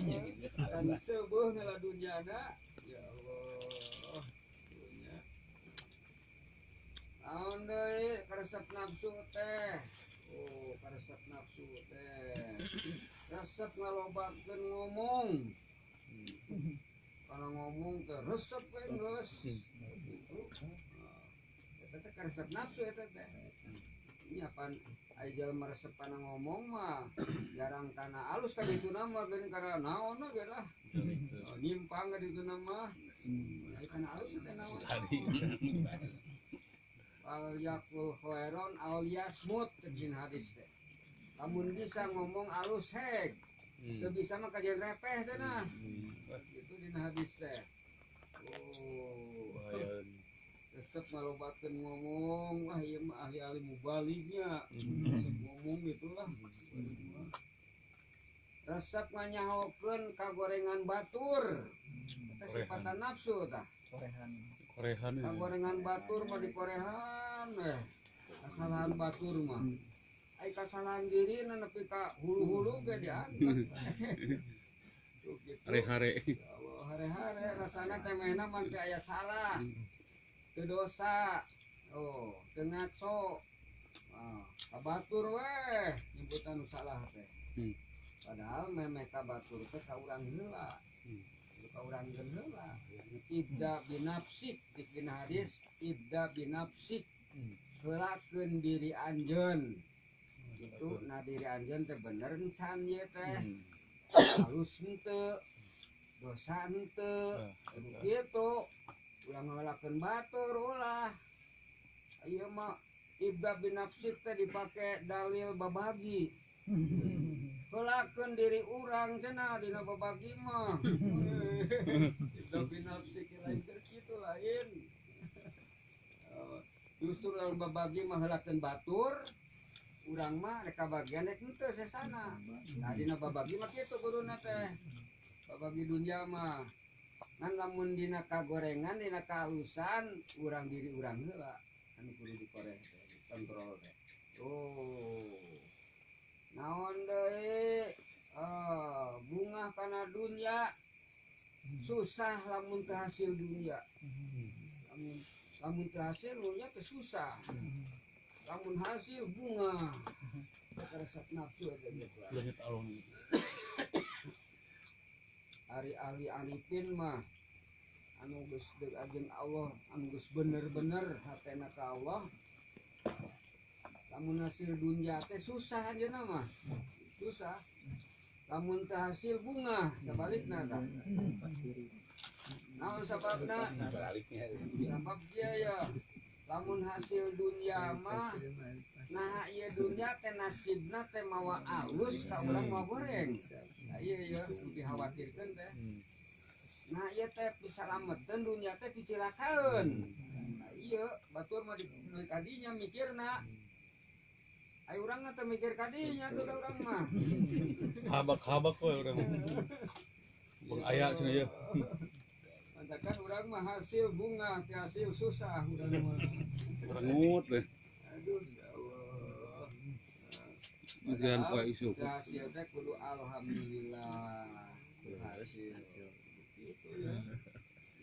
Can seubeuh ngala dunyana. Ya Allah. Dunya. Naon deui karesep nafsu teh. Oh, karesep nafsu teh. Resep ngalobakeun ngomong. Kalau ngomong teh resep we geus. Gitu. Eta teh karesep nafsu eta teh. Nya pan aya jalma resep kana ngomong mah jarang kana alus ka dituna mah geuning kana naon ge lah. Nyimpang ka dituna mah. Aya kana alus teh naon. Al yaqul khairon al yasmut jeung hadis teh. Lamun bisa ngomong alus heg. Teu bisa mah kajian repeh teh nah. Itu dina hadis teh. Oh. Bahaya. Resep ngalobakeun ngomong, wah ieu mah ahli-ahli mubalignya. Resep ngomong gitulah. Resep nganyahokeun kagorengan batur. Eta sifatan nafsu tah. Korehan. Korehan. Kagorengan batur mah dikorehan weh. Kasalahan batur mah. Ai kasalahan diri na nepi ka hulu-hulu ge diangkat. Tuh gitu. Hare-hare. Ya Allah, hare-hare rasana teh mehna mah teu aya salah. Teu dosa. Oh, teu ngaco. Ah, ka batur weh nyebutan nu salah teh. Padahal memeh ka batur teh ka urang heula. Ka urang heula. Ibda binafsik dikina hadis ibda binafsik. Heulakeun diri anjeun. Gitu nah diri anjeun teh bener encan ieu teh. Halus henteu, dosa henteu. Gitu. Ulah ngalakeun batur ulah. Ieu mah ibda binafsik teh dipake dalil babagi. Heulakeun diri urang cenah dina babagi mah. Ibda binafsik lain keur kitu lain. Justru lamun babagi mah heulakeun batur, urang mah rek kabagian rek henteu sesana. Nah dina babagi mah kitu guruna teh. Babagi dunya mah. Ngan lamun dina kagorengan, dina kaalusan, urang diri urang heula anu kudu dikoreh teh, dikontrol teh. Oh. Naon deui? Bungah kana dunya susah lamun teu hasil dunya. Lamun teu hasil dunya teh susah. Lamun hasil bunga. Resep nafsu eta gitu. Leungit alun. Ari ahli arifin mah anu geus deuk jeung Allah, anu geus bener-bener hatena ka Allah. Lamun hasil dunya teh susah anjeunna mah. Susah. Lamun teu hasil bunga, sabalikna tah. Naon sababna? Sabab dia ya. Lamun hasil dunya mah nah ieu dunya teh nasibna teh mawa alus ka urang mawa goreng. Nah ieu ya dikhawatirkeun teh. Nah ieu teh pisalameteun dunya teh picilakaeun. Nah ieu batur mah di kadinya mikirna. Ai urang mah teu mikir kadinya tuh urang mah. Habak-habak we urang. Pengaya cenah ieu. Mantakan urang mah hasil bunga, teu hasil susah urang mah. Rengut deh. Aduh ya Allah. Mikiran poe isuk. Hasil teh kudu alhamdulillah. Hasil. Gitu ya.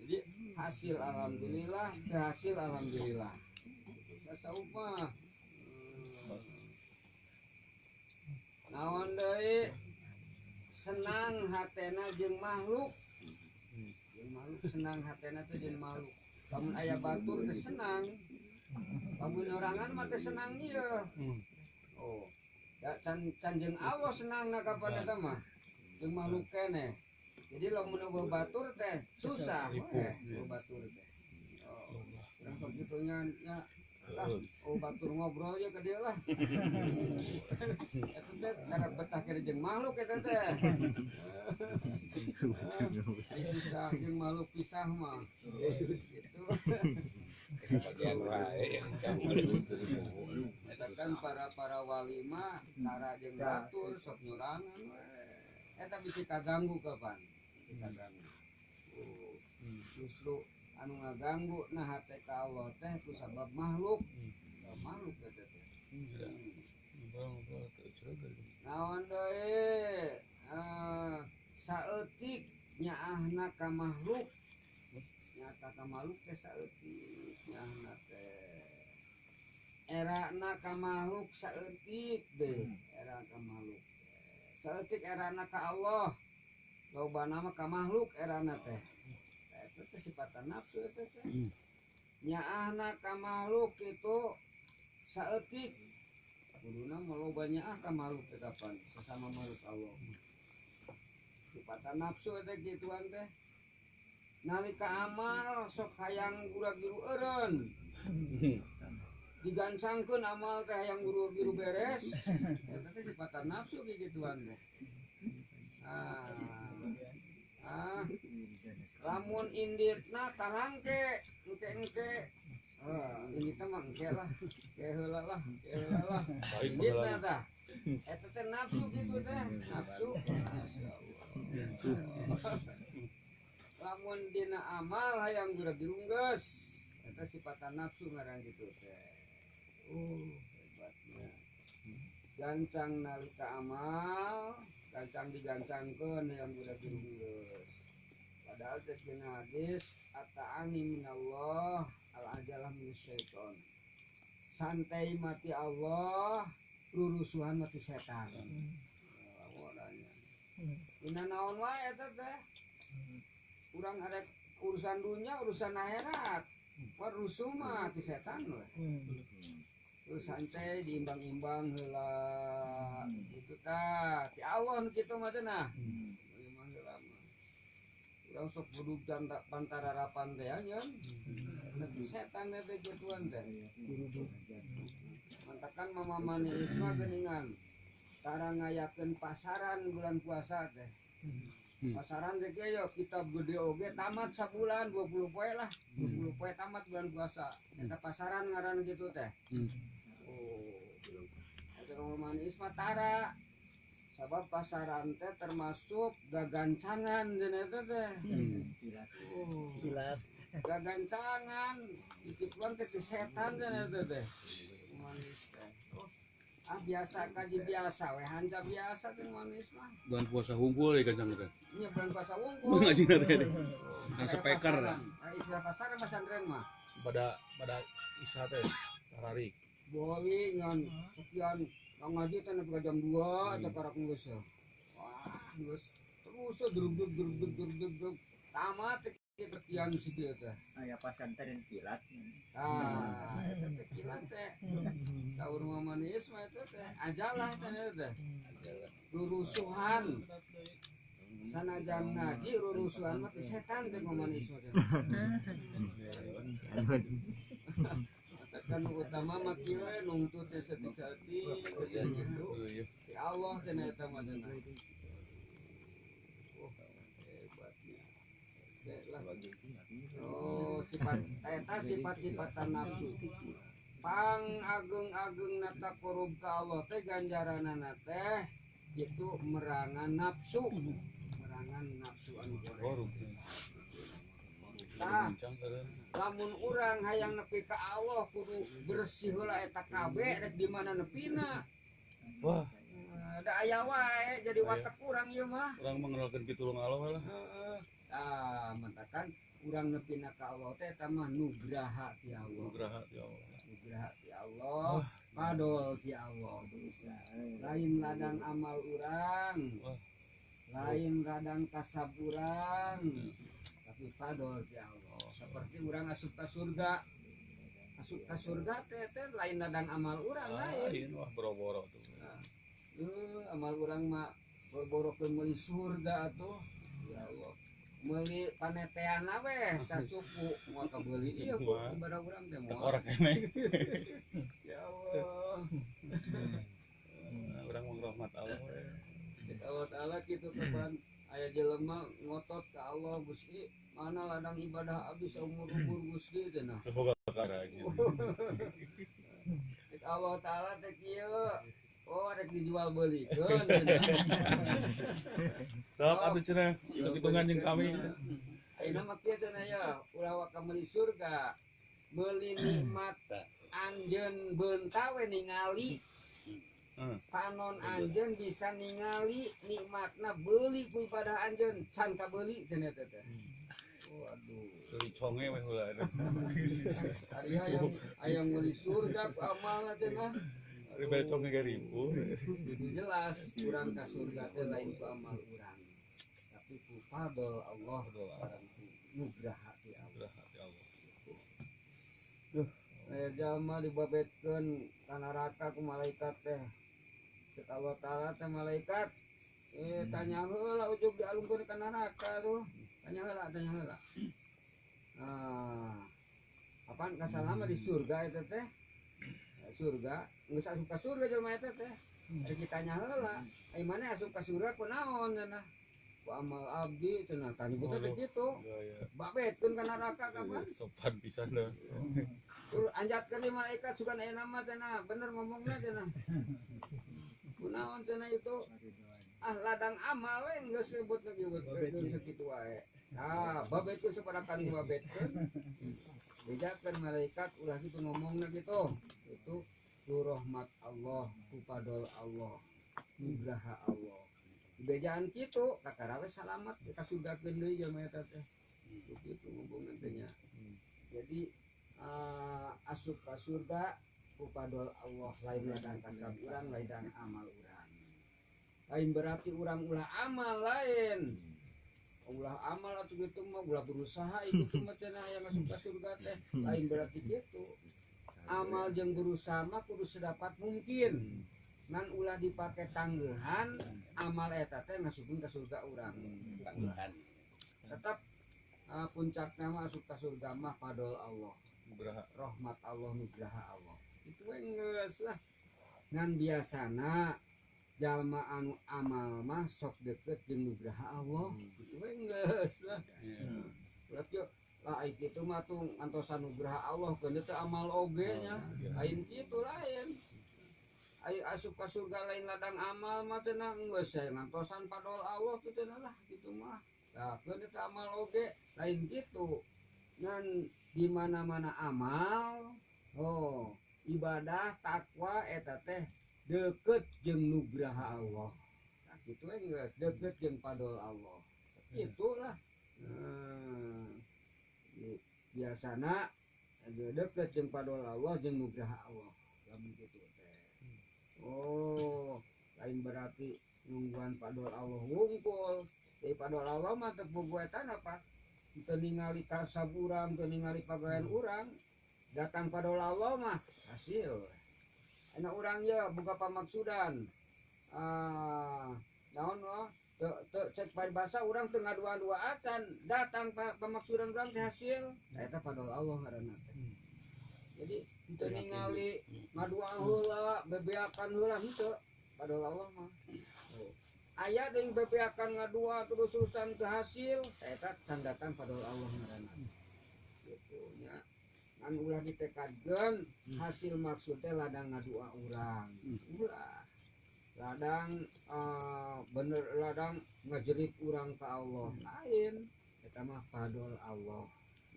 Jadi hasil alhamdulillah, teu hasil alhamdulillah. Tasawuf mah. Naon deui senang hatena jeung makhluk. Jeung makhluk senang hatena teh jeung makhluk. Lamun aya batur teh senang. Lamun nyorangan mah teh senang ieu. Oh. Ya can jeung Allah senangna kapan eta mah. Jeung makhluk keneh. Jadi lamun eueuh batur teh susah eueuh batur teh. Oh. Urang sok kitu nya lah, oh batur ngobrol ya ke dia lah. Eta teh karena betah kira jeung makhluk eta teh. Susah jeung makhluk pisah mah. Gitu. Bagian wae yang kamu. Eta kan para wali mah tara jeung batur sok nyurangan we. Eta bisi kaganggu kapan? Bisi kaganggu. Oh, justru anu ngaganggu nah hate ka Allah teh ku sabab makhluk. Makhluk eta teh. Naon deui? Saeutik nyaahna ka makhluk. Nyata ka makhluk teh saeutik nyaahna teh. Erana ka makhluk saeutik deh, era ka makhluk. Saeutik erana ka Allah. Lobana mah ka makhluk erana teh. Eta teh sifatan nafsu eta teh. Nyaahna ka makhluk itu saeutik. Kuduna mah loba nyaah ka makhluk teh kapan sesama makhluk Allah. Sifatan nafsu eta gituan teh. Nalika amal sok hayang gura-giru eureun. Digancangkeun amal teh hayang gura-giru beres. Eta teh sifatan nafsu gituan teh. Lamun inditna tarangke engke-engke. Inditna mah engke lah, engke heula lah, engke heula lah. Inditna tah. Eta teh nafsu kitu teh, nafsu. Masyaallah. Lamun dina amal hayang gura-giru geus. Eta sifatan nafsu ngaran kitu teh. Oh. Gancang nalika amal, gancang digancangkeun yang budak geus. Padahal teh dina hadis at-ta'ani minallah al-ajalah minasyaiton. Santai mati Allah, rurusuhan mati setan. Dina naon wae eta teh? Urang arek urusan dunia, urusan akhirat. War rusuh mah ti setan we. Terus santai diimbang-imbang heula gitu tah. Ti Allah nu kitu mah teh nah. Imbang heula mah. Urang sok budug pantararapan teh nya. Ti setan teh gituan teh. Mantakan mamamani Isma geuningan. Tara ngayakeun pasaran bulan puasa teh. Pasaran teh kieu yo kitab gede oge tamat sabulan 20 poe lah. 20 poe tamat bulan puasa. Eta pasaran ngaran kitu teh. Oh. Eta mamamani Isma tara. Sabab pasaran teh termasuk gagancangan cenah eta teh. Oh. Gagancangan dikituan teh setan cenah eta teh. Manis teh. Oh. Ah biasa kaji biasa we hanja biasa teh manis mah. Bulan puasa hungkul ya gancang teh. Iya bulan puasa hungkul. Ngajina teh. Kan speaker. Nah, istilah pasaran pesantren mah. Pada isya teh tararik. Boli ngan sekian ngaji teh nepi ka jam 2 teh karak geus. Wah, geus terus drug drug drug drug drug tamat sekian situ teh. Aya pasantren kilat. Ah, eta teh kilat teh. Saur mamanis mah eta teh ajalah teh teh. Rurusuhan. Sanajan ngaji rurusuhan mah teh setan teh mamanis mah teh. Kan utama mah kieu nungtut teh satik-satik gitu. Si Allah cenah eta mah cenah. Oh, hebatnya. Oh, sifat eta sifat-sifatan nafsu. Pang ageung-ageung nata korup ka Allah teh ganjaranana teh kitu merangan nafsu. Merangan nafsu anu korup. Tah, lamun urang hayang nepi ka Allah kudu bersih heula eta kabeh rek di mana nepina. Wah, da aya wae jadi watek urang ieu mah. Urang mengenalkeun pitulung Allah lah. Heeh. Ah, mentakan urang nepina ka Allah teh eta mah nugraha ti Allah. Nugraha ti Allah. Nugraha ti Allah, fadol ti Allah. Lain ladang amal urang. Lain ladang kasab urang. Tapi fadol ti Allah. Seperti urang asup ka surga. Asup ka surga teh teh lain ladang amal urang lain. Wah, boro-boro tuh. Amal urang mah boro-borokeun meuli surga atuh. Ya Allah. Meuli paneteana we sacupu moal kabeuli ieu ku ibadah urang teh moal. Orang keneh. Ya Allah. Urang mah rahmat Allah. Allah Ta'ala kitu kapan aya jelema ngotot ka Allah Gusti mana ladang ibadah abis umur-umur Gusti cenah. Semoga kakara gitu. Allah Ta'ala teh kieu. Oh, rek dijual beulikeun cenah. Sok atuh cenah, hitung-hitungan jeung kami. Ayeuna mah kieu cenah ya, ulah waka meuli surga. Meuli nikmat anjeun beunta we ningali. Panon anjeun bisa ningali nikmatna beuli ku ibadah anjeun can kabeuli cenah teh. Waduh. Meuli conge we heula. Ari hayang meuli surga ku amalna cenah. Ari bere conge ge ribu. Jelas urang ka surga teh lain ku amal urang. Tapi ku fadol Allah sareng ku nugraha ti Allah. Duh, aya jalma dibabetkeun ka neraka ku malaikat teh. Cek Allah Ta'ala teh malaikat, tanya heula ujug dialungkeun ka neraka tuh. Tanya heula, tanya heula. Ah, apaan kasalama di surga eta teh? Surga, geus asup ka surga jelema eta teh. Rek ditanya heula, ai maneh asup ka surga kunaon cenah? Ku amal abdi cenah, tadi teh kitu. Babetkeun ka neraka kapan? Sopan pisan leuh. Tur anjatkeun di malaikat sugan aya nama cenah, bener ngomongna cenah. Kunaon cenah itu? Ah ladang amal we geus sebut lagi babetkeun sakitu wae. Ah, babetkeun sabaraha kali babetkeun. Bejakeun malaikat ulah kitu ngomongna kitu. Itu Ku rahmat Allah, ku fadol Allah, nugraha Allah. Bejaan kitu kakara we salamat ka surgakeun deui jalma eta teh. Kitu ngomongna teh nya. Jadi asup ka surga ku fadol Allah, lain ladang kasab urang, lain ladang amal urang. Lain berarti urang ulah amal, lain. Ulah amal atau gitu mah ulah berusaha itu mah cenah yang asup ka surga teh. Lain berarti gitu. Amal jeung berusaha mah kudu sedapat mungkin. Ngan ulah dipake tanggehan amal eta teh ngasupkeun ka surga urang. Tetap puncakna mah asup ka surga mah fadol Allah. Nugraha. Rahmat Allah, nugraha Allah. Itu we geus lah. Ngan biasana jalma anu amal mah sok deket jeung nugraha Allah. Itu we geus lah. Berarti lah ai kitu mah tuh ngantosan nugraha Allah keun teu amal oge nya. Lain kitu lain. Ai asup ka surga lain ladang amal mah teh geus ngantosan fadol Allah teh lah kitu mah. Lah keun teu amal oge lain kitu. Ngan di mana-mana amal, oh ibadah takwa eta teh deket jeung nugraha Allah. Nah kitu we geus deket jeung fadol Allah. Itulah. Biasana deket jeung fadol Allah jeung nugraha Allah. Lamun kitu teh. Oh, lain berarti nungguan fadol Allah wungkul. Jadi fadol Allah mah teu bogo eta apa? Teu ningali kasab urang, teu ningali pagawean urang. Datang fadol Allah mah hasil. Enak urang ye boga pamaksudan. Naon wah? Teu cek paribasa urang teu ngadua-dua acan, datang pamaksudan urang teh hasil. Eta fadol Allah ngaranna teh. Jadi teu ningali ngadua heula, bebeakan heula henteu fadol Allah mah. Aya deui bebeakan ngadua terus-terusan teu hasil, eta can datang fadol Allah ngaranna. Gitu nya. Ngan ulah ditekadkeun hasil maksud teh ladang ngadua urang. Ulah. Ladang bener ladang ngajerit urang ka Allah. Lain eta mah fadol Allah.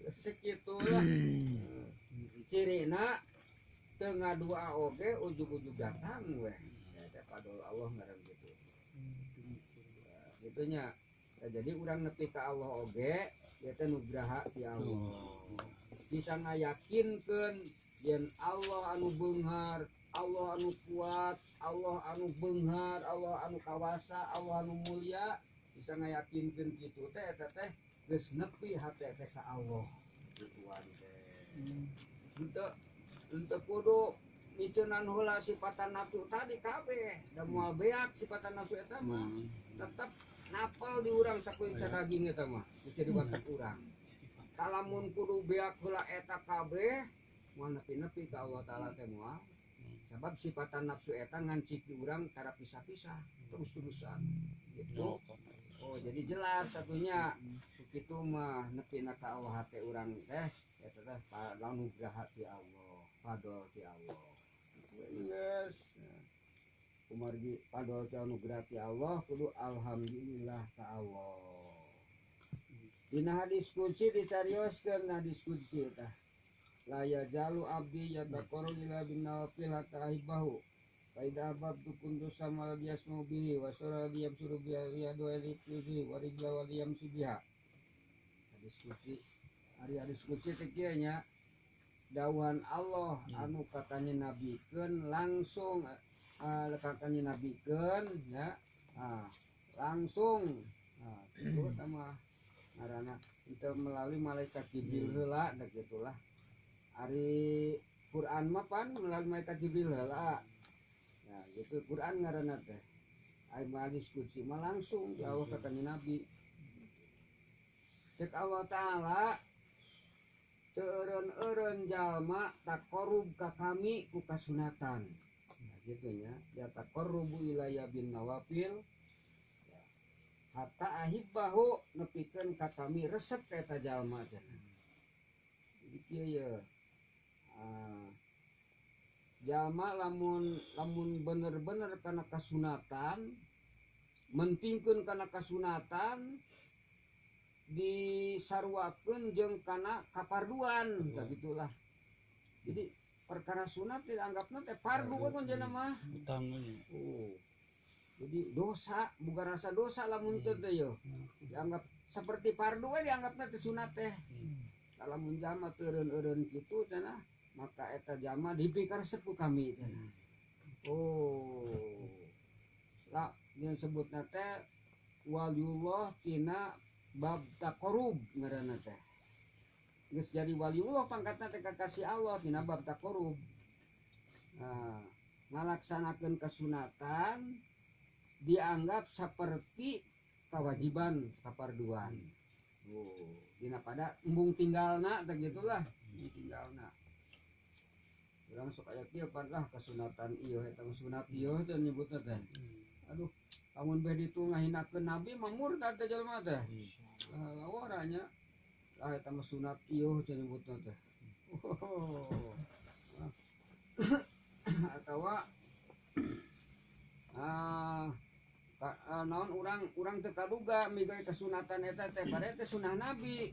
Sekitulah. Cirina teu ngadua oge ujug-ujug datang weh. Eta fadol Allah ngaran kitu. Gitu nya. Jadi urang nepi ka Allah oge ieu teh nugraha ti Allah. Bisa ngayakinkeun yen Allah anu beunghar, Allah anu kuat, Allah anu beunghar, Allah anu kawasa, Allah anu mulia, bisa ngayakinkeun kitu teh eta teh geus nepi hate teh ka Allah. Gituan teh. Henteu kudu miceunan heula sifatan nafsu tadi kabeh, da moal beak sifatan nafsu eta mah. Tetep napal di urang sakuing sadaging eta mah, jadi watak urang. Kalamun kudu beak heula eta kabeh, moal nepi-nepi ka Allah Taala teh moal. Sabab sifatan nafsu eta ngancik di urang tara pisah-pisah, terus-terusan gitu. Oh, jadi jelas satunya kitu mah nepina ka Allah hate urang teh eta teh anugerah ti Allah, fadol ti Allah. Geus. Kumargi fadol ti anugerah ti Allah kudu alhamdulillah ka Allah. Dina hadis qudsi dicarioskeun hadis qudsi tah. La yajalu abdi yataqarru ila bin nawafil hatta ahibahu. Fa idza ahbabtu kuntu sama yasmu bihi wa sura yabsuru bihi wa yadu bihi wa rijla wa yamsi biha. Hadis qudsi, ari hadis qudsi teh kieu nya. Dawuhan Allah anu katanya nabikeun langsung katanya nabikeun nya. Langsung. Nah, kitu tah mah ngaranna teu melalui malaikat Jibril heula da kitulah. Ari Quran mah pan melalui malaikat Jibril heula. Nah, gitu Quran ngaranna teh. Ari hadis qudsi mah langsung di Allah katanya Nabi. Cek Allah Ta'ala teu eureun-eureun jalma taqarrub ka kami ku kasunatan. Nah, gitu nya. Ya taqarrubu ilayya bin nawafil hatta ahibbahu nepikeun ka kami resep ka eta jalma cenah. Jadi kieu ye. Jalma lamun bener-bener kana kasunatan, mentingkeun kana kasunatan, disaruakeun jeung kana kaparduan, tah gitulah. Jadi Perkara sunat dianggapna teh fardu we kunjana mah. Utang we. Oh. Jadi dosa, boga rasa dosa lamun teu teh yeuh. Dianggap seperti fardu we dianggapna teh sunat teh. Lamun jalma teu eureun-eureun kitu cenah, maka eta jalma dipikaresep ku kami cenah. Oh. Lah yang sebutna teh waliullah tina bab taqarrub ngaranna teh. Geus jadi waliullah pangkatna teh kakasih Allah tina bab taqarrub. Nah, ngalaksanakeun kesunatan dianggap seperti kewajiban kaparduan. Oh, dina pada embung tinggalna teh gitulah, embung tinggalna. Urang sok aya kieu pan lah kesunatan ieu eta sunat ieu teh nyebutna teh. Aduh, lamun beh ditu ngahinakeun nabi mah murtad teh jelema teh. Lah nya. Lah eta mah sunat ieu teh nyebutna teh. Oh. Atawa naon urang teu kaduga migawe kesunatan eta teh padahal teh sunah nabi.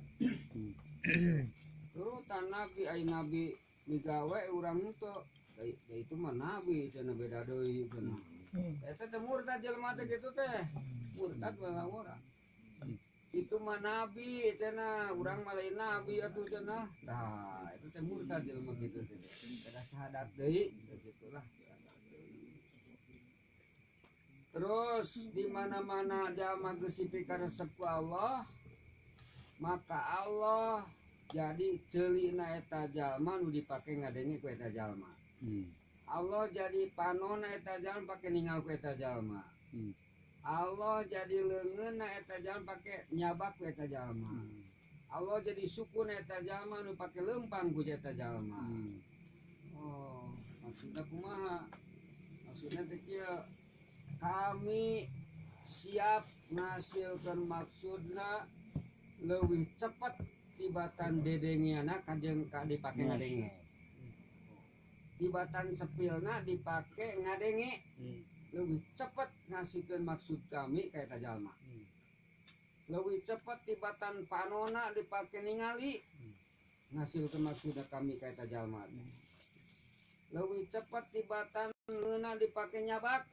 Turutan nabi ai nabi migawe urang teu da itu mah nabi cenah beda deui cenah. Eta teh murtad jelema teh kitu teh. Murtad bae urang. Itu mah nabi cenah, urang mah lain nabi atuh cenah. Tah, itu teh murtad jelema kitu teh. Kada syahadat deui gitulah. Terus di mana-mana jalma geus dipikaresep ku Allah, maka Allah jadi ceulina eta jalma nu dipake ngadenge ku eta jalma. Allah jadi panona eta jalma pake ningal ku eta jalma. Allah jadi leungeunna eta jalma pake nyabak ku eta jalma. Allah jadi sukuna eta jalma nu pake leumpang ku eta jalma. Oh, maksudna kumaha? Maksudna teh kieu, kami siap ngasilkeun maksudna leuwih cepet tibatan dedengeana kajeng ka dipake ngadenge. Tibatan sepilna dipake ngadenge. Leuwih cepet ngasihkeun maksud kami ka eta jalma. Leuwih cepet tibatan panona dipake ningali ngasilkeun maksud kami ka eta jalma. Leuwih cepet tibatan leungeunna dipake nyabak.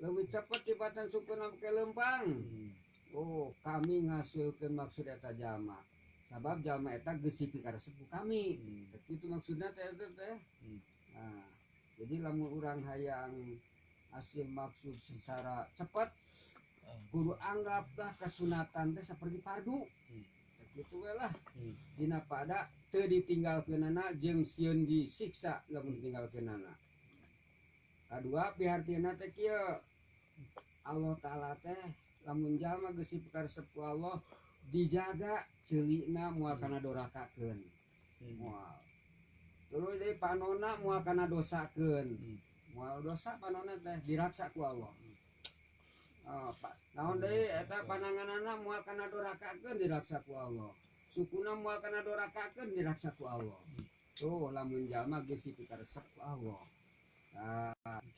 Leuwih cepet tibatan sukuna pake leumpang. Oh, kami ngasilkeun maksud eta jalma. Sabab jalma eta geus dipikaresep ku kami. Itu maksudna teh eta teh. Nah, jadi lamun urang hayang hasil maksud secara cepat, kudu anggaplah kesunatan teh seperti fardu. Kitu we lah. Dina pada teu ditinggalkeunana jeung sieun disiksa lamun ditinggalkeunana. Kadua pihartina teh kieu. Allah Ta'ala teh lamun jalma geus dipikaresep ku Allah dijaga ceulina moal kana dorakakeun. Moal. Terus deui panona moal kana dosakeun. Moal dosa panona teh diraksa ku Allah. Oh, naon deui eta pananganana moal kana dorakakeun diraksa ku Allah. Sukuna moal kana dorakakeun diraksa ku Allah. Tuh lamun jalma geus dipikaresep ku Allah. Nah,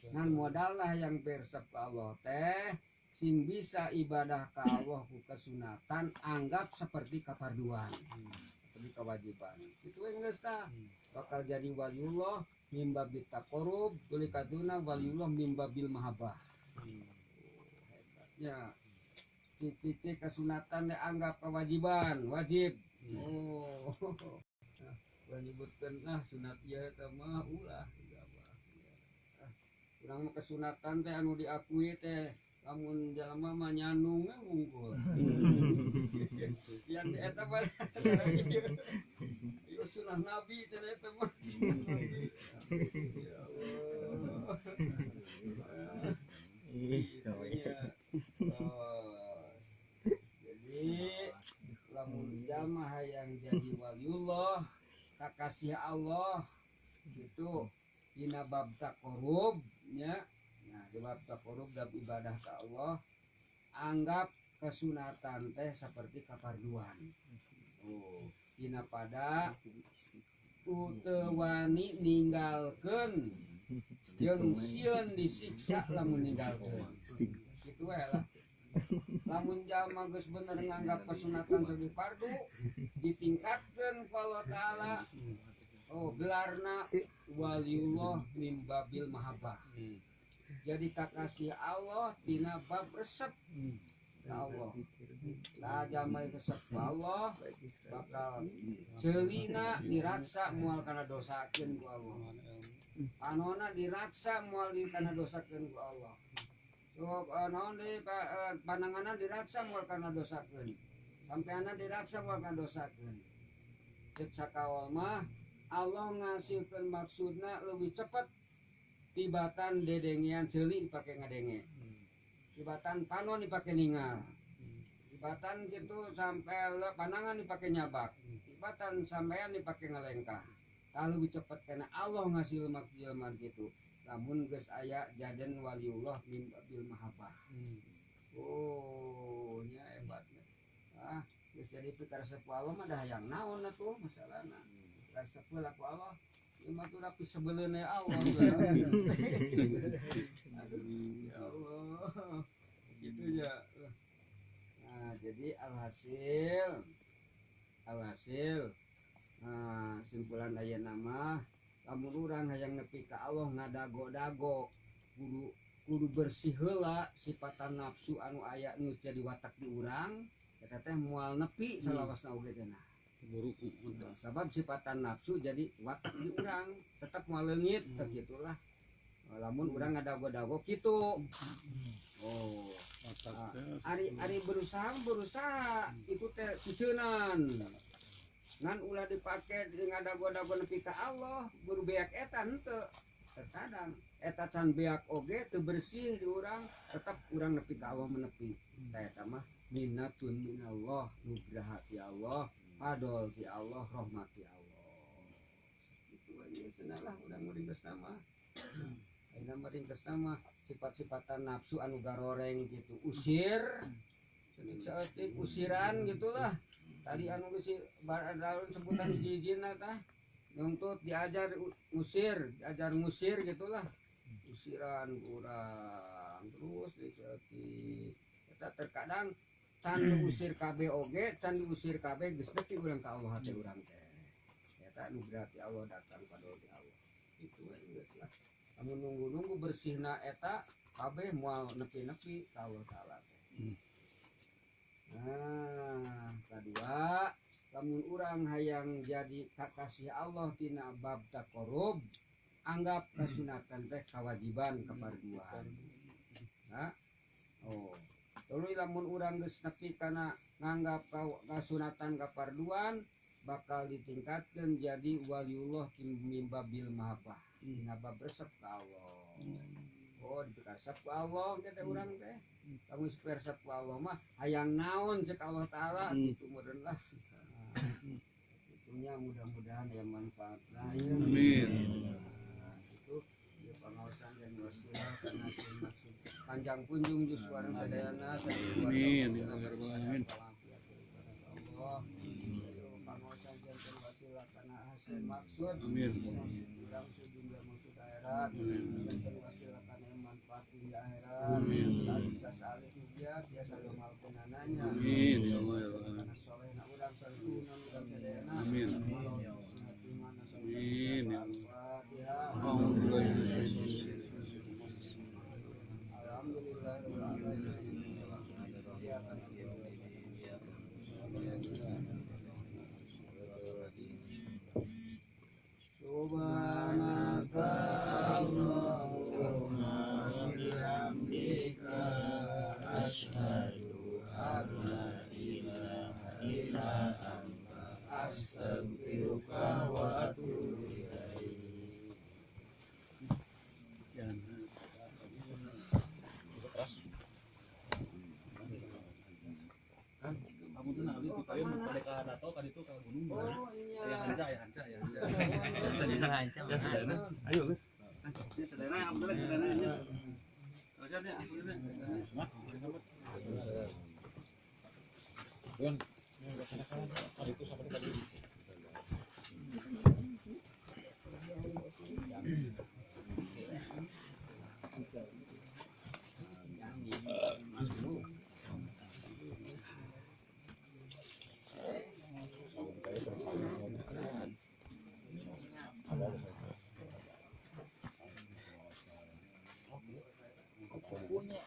ngan modallah yang piresep ku Allah teh sing bisa ibadah ka Allah ku kesunatan anggap seperti kaparduan, seperti kewajiban. Itu we geus tah. Bakal jadi waliullah mimba bit taqarrub, tuluy kaduna waliullah mimba bil mahabbah. Hebatnya. Cici kesunatan teh anggap kewajiban, wajib. Oh. Nah, nyebutkeun nah sunat ieu eta mah ulah. Urang mah kesunatan teh anu diakui teh lamun jalma mah nyandung we wungkul. Yang eta mah ieu sunah nabi teh eta mah. Ya Allah. Jadi lamun jalma hayang jadi waliullah, kakasih Allah gitu dina bab taqarrub nya. Nah, di bab taqarrub dalam ibadah ka Allah anggap kesunatan teh seperti kaparduan. Oh, dina pada teu wani ninggalkeun jeung sieun disiksa lamun ninggalkeun. Kitu we lah. Lamun jalma geus bener nganggap kesunatan sebagai fardu, ditingkatkeun ku Allah Ta'ala. Oh, gelarna waliullah min babil mahabbah. Jadi kakasih Allah tina bab resep ka Allah. Nah, jalma resep ku Allah bakal ceulina diraksa moal kana dosakeun ku Allah. Panona diraksa moal kana dosakeun ku Allah. So, naon deui pananganna diraksa moal kana dosakeun. Sampeanna diraksa moal kana dosakeun. Cek sakaol mah Allah ngasihkeun maksudna leuwih cepet tibatan dedengean ceuli dipake ngadenge. Tibatan panon dipake ningal. Tibatan gitu sampai panangan dipake nyabak. Tibatan sampean dipake ngalengkah. Tah leuwih cepet kana Allah ngasih lemak jelema kitu. Lamun geus aya jaden waliullah min babil mahabbah. Oh, nya hebatnya. Ah, geus jadi pikaresep ku Allah mah dah hayang naon atuh masalahna. Resep heula ku Allah, ieu mah tuh rapi sebeleun Allah. Aduh, ya Allah. Gitu ya. Nah, jadi alhasil nah, simpulan ayeuna mah lamun urang hayang nepi ka Allah ngadago-dago kudu bersih heula sifatan nafsu anu aya nu jadi watak di urang eta teh moal nepi salawasna oge teh nah. Sabab sifatan nafsu jadi watak di urang tetap moal leungit teh gitulah. Lamun urang ngadago-dago kitu. Oh, ari berusaha itu teh kuceunan. Ngan ulah dipake ngadago-dago nepi ka Allah buru beak eta henteu. Terkadang eta can beak oge teu bersih di urang tetap urang nepi ka Allah menepi. Tah eta mah minnatun minallah nugraha ti Allah, fadol ti Allah, rahmat ti Allah. Itu aja senalah urang ringkesna mah. Ayeuna mah ringkesna mah sifat-sifatan nafsu anu garoreng gitu usir saeutik usiran gitulah. Tadi anu geus daun sebutan hiji-hijina tah nuntut diajar ngusir, diajar ngusir gitulah. Usiran kurang terus dicetik. Eta terkadang can diusir kabeh oge, can diusir kabeh geus nepi urang ka Allah hate urang teh. Eta nu berarti Allah datang pada Allah. Itu we geus lah. Lamun nunggu-nunggu bersihna eta kabeh moal nepi-nepi ka Allah Taala teh. Nah, kedua, lamun urang hayang jadi kakasih Allah tina bab taqarrub, anggap kasunatan teh kewajiban kaparduan. Nah, oh, tuluy lamun urang geus nepi kana nganggap kasunatan kaparduan bakal ditingkatkeun jadi waliullah min babil mahabbah, tina bab resep ka Allah. Oh, dikaresep ku Allah teh urang teh. Lamun resep ku Allah mah hayang naon cek Allah Taala kitu meureun lah. Itunya mudah-mudahan aya manfaat lah ya. Amin. Nah, itu ieu pangaosan dan wasilah kana maksud panjang punjung jus wareng sadayana. Amin ya rabbal alamin. Allah. Ieu pangaosan dan wasilah kana hasil maksud. Amin. Urang sejumlah maksud akhirat. Dan wasilah kana manfaat di akhirat. Amin. Amin ya Allah ya Allah. Amin. Amin ya Allah. Subhanaka Allahumma wa bihamdika asyhadu an la ilaha illa anta astaghfiruka wa atubu ilaik. Kamu tuh nabi di payung pada ka dato ka ditu ka gunung. Oh iya. Aya hanca, aya hanca, aya hanca. Ya sadayana. Ayo geus. Ya sadayana alhamdulillah sadayana nya. Alhamdulillah alhamdulillah. Don, itu sampai tadi. Punya.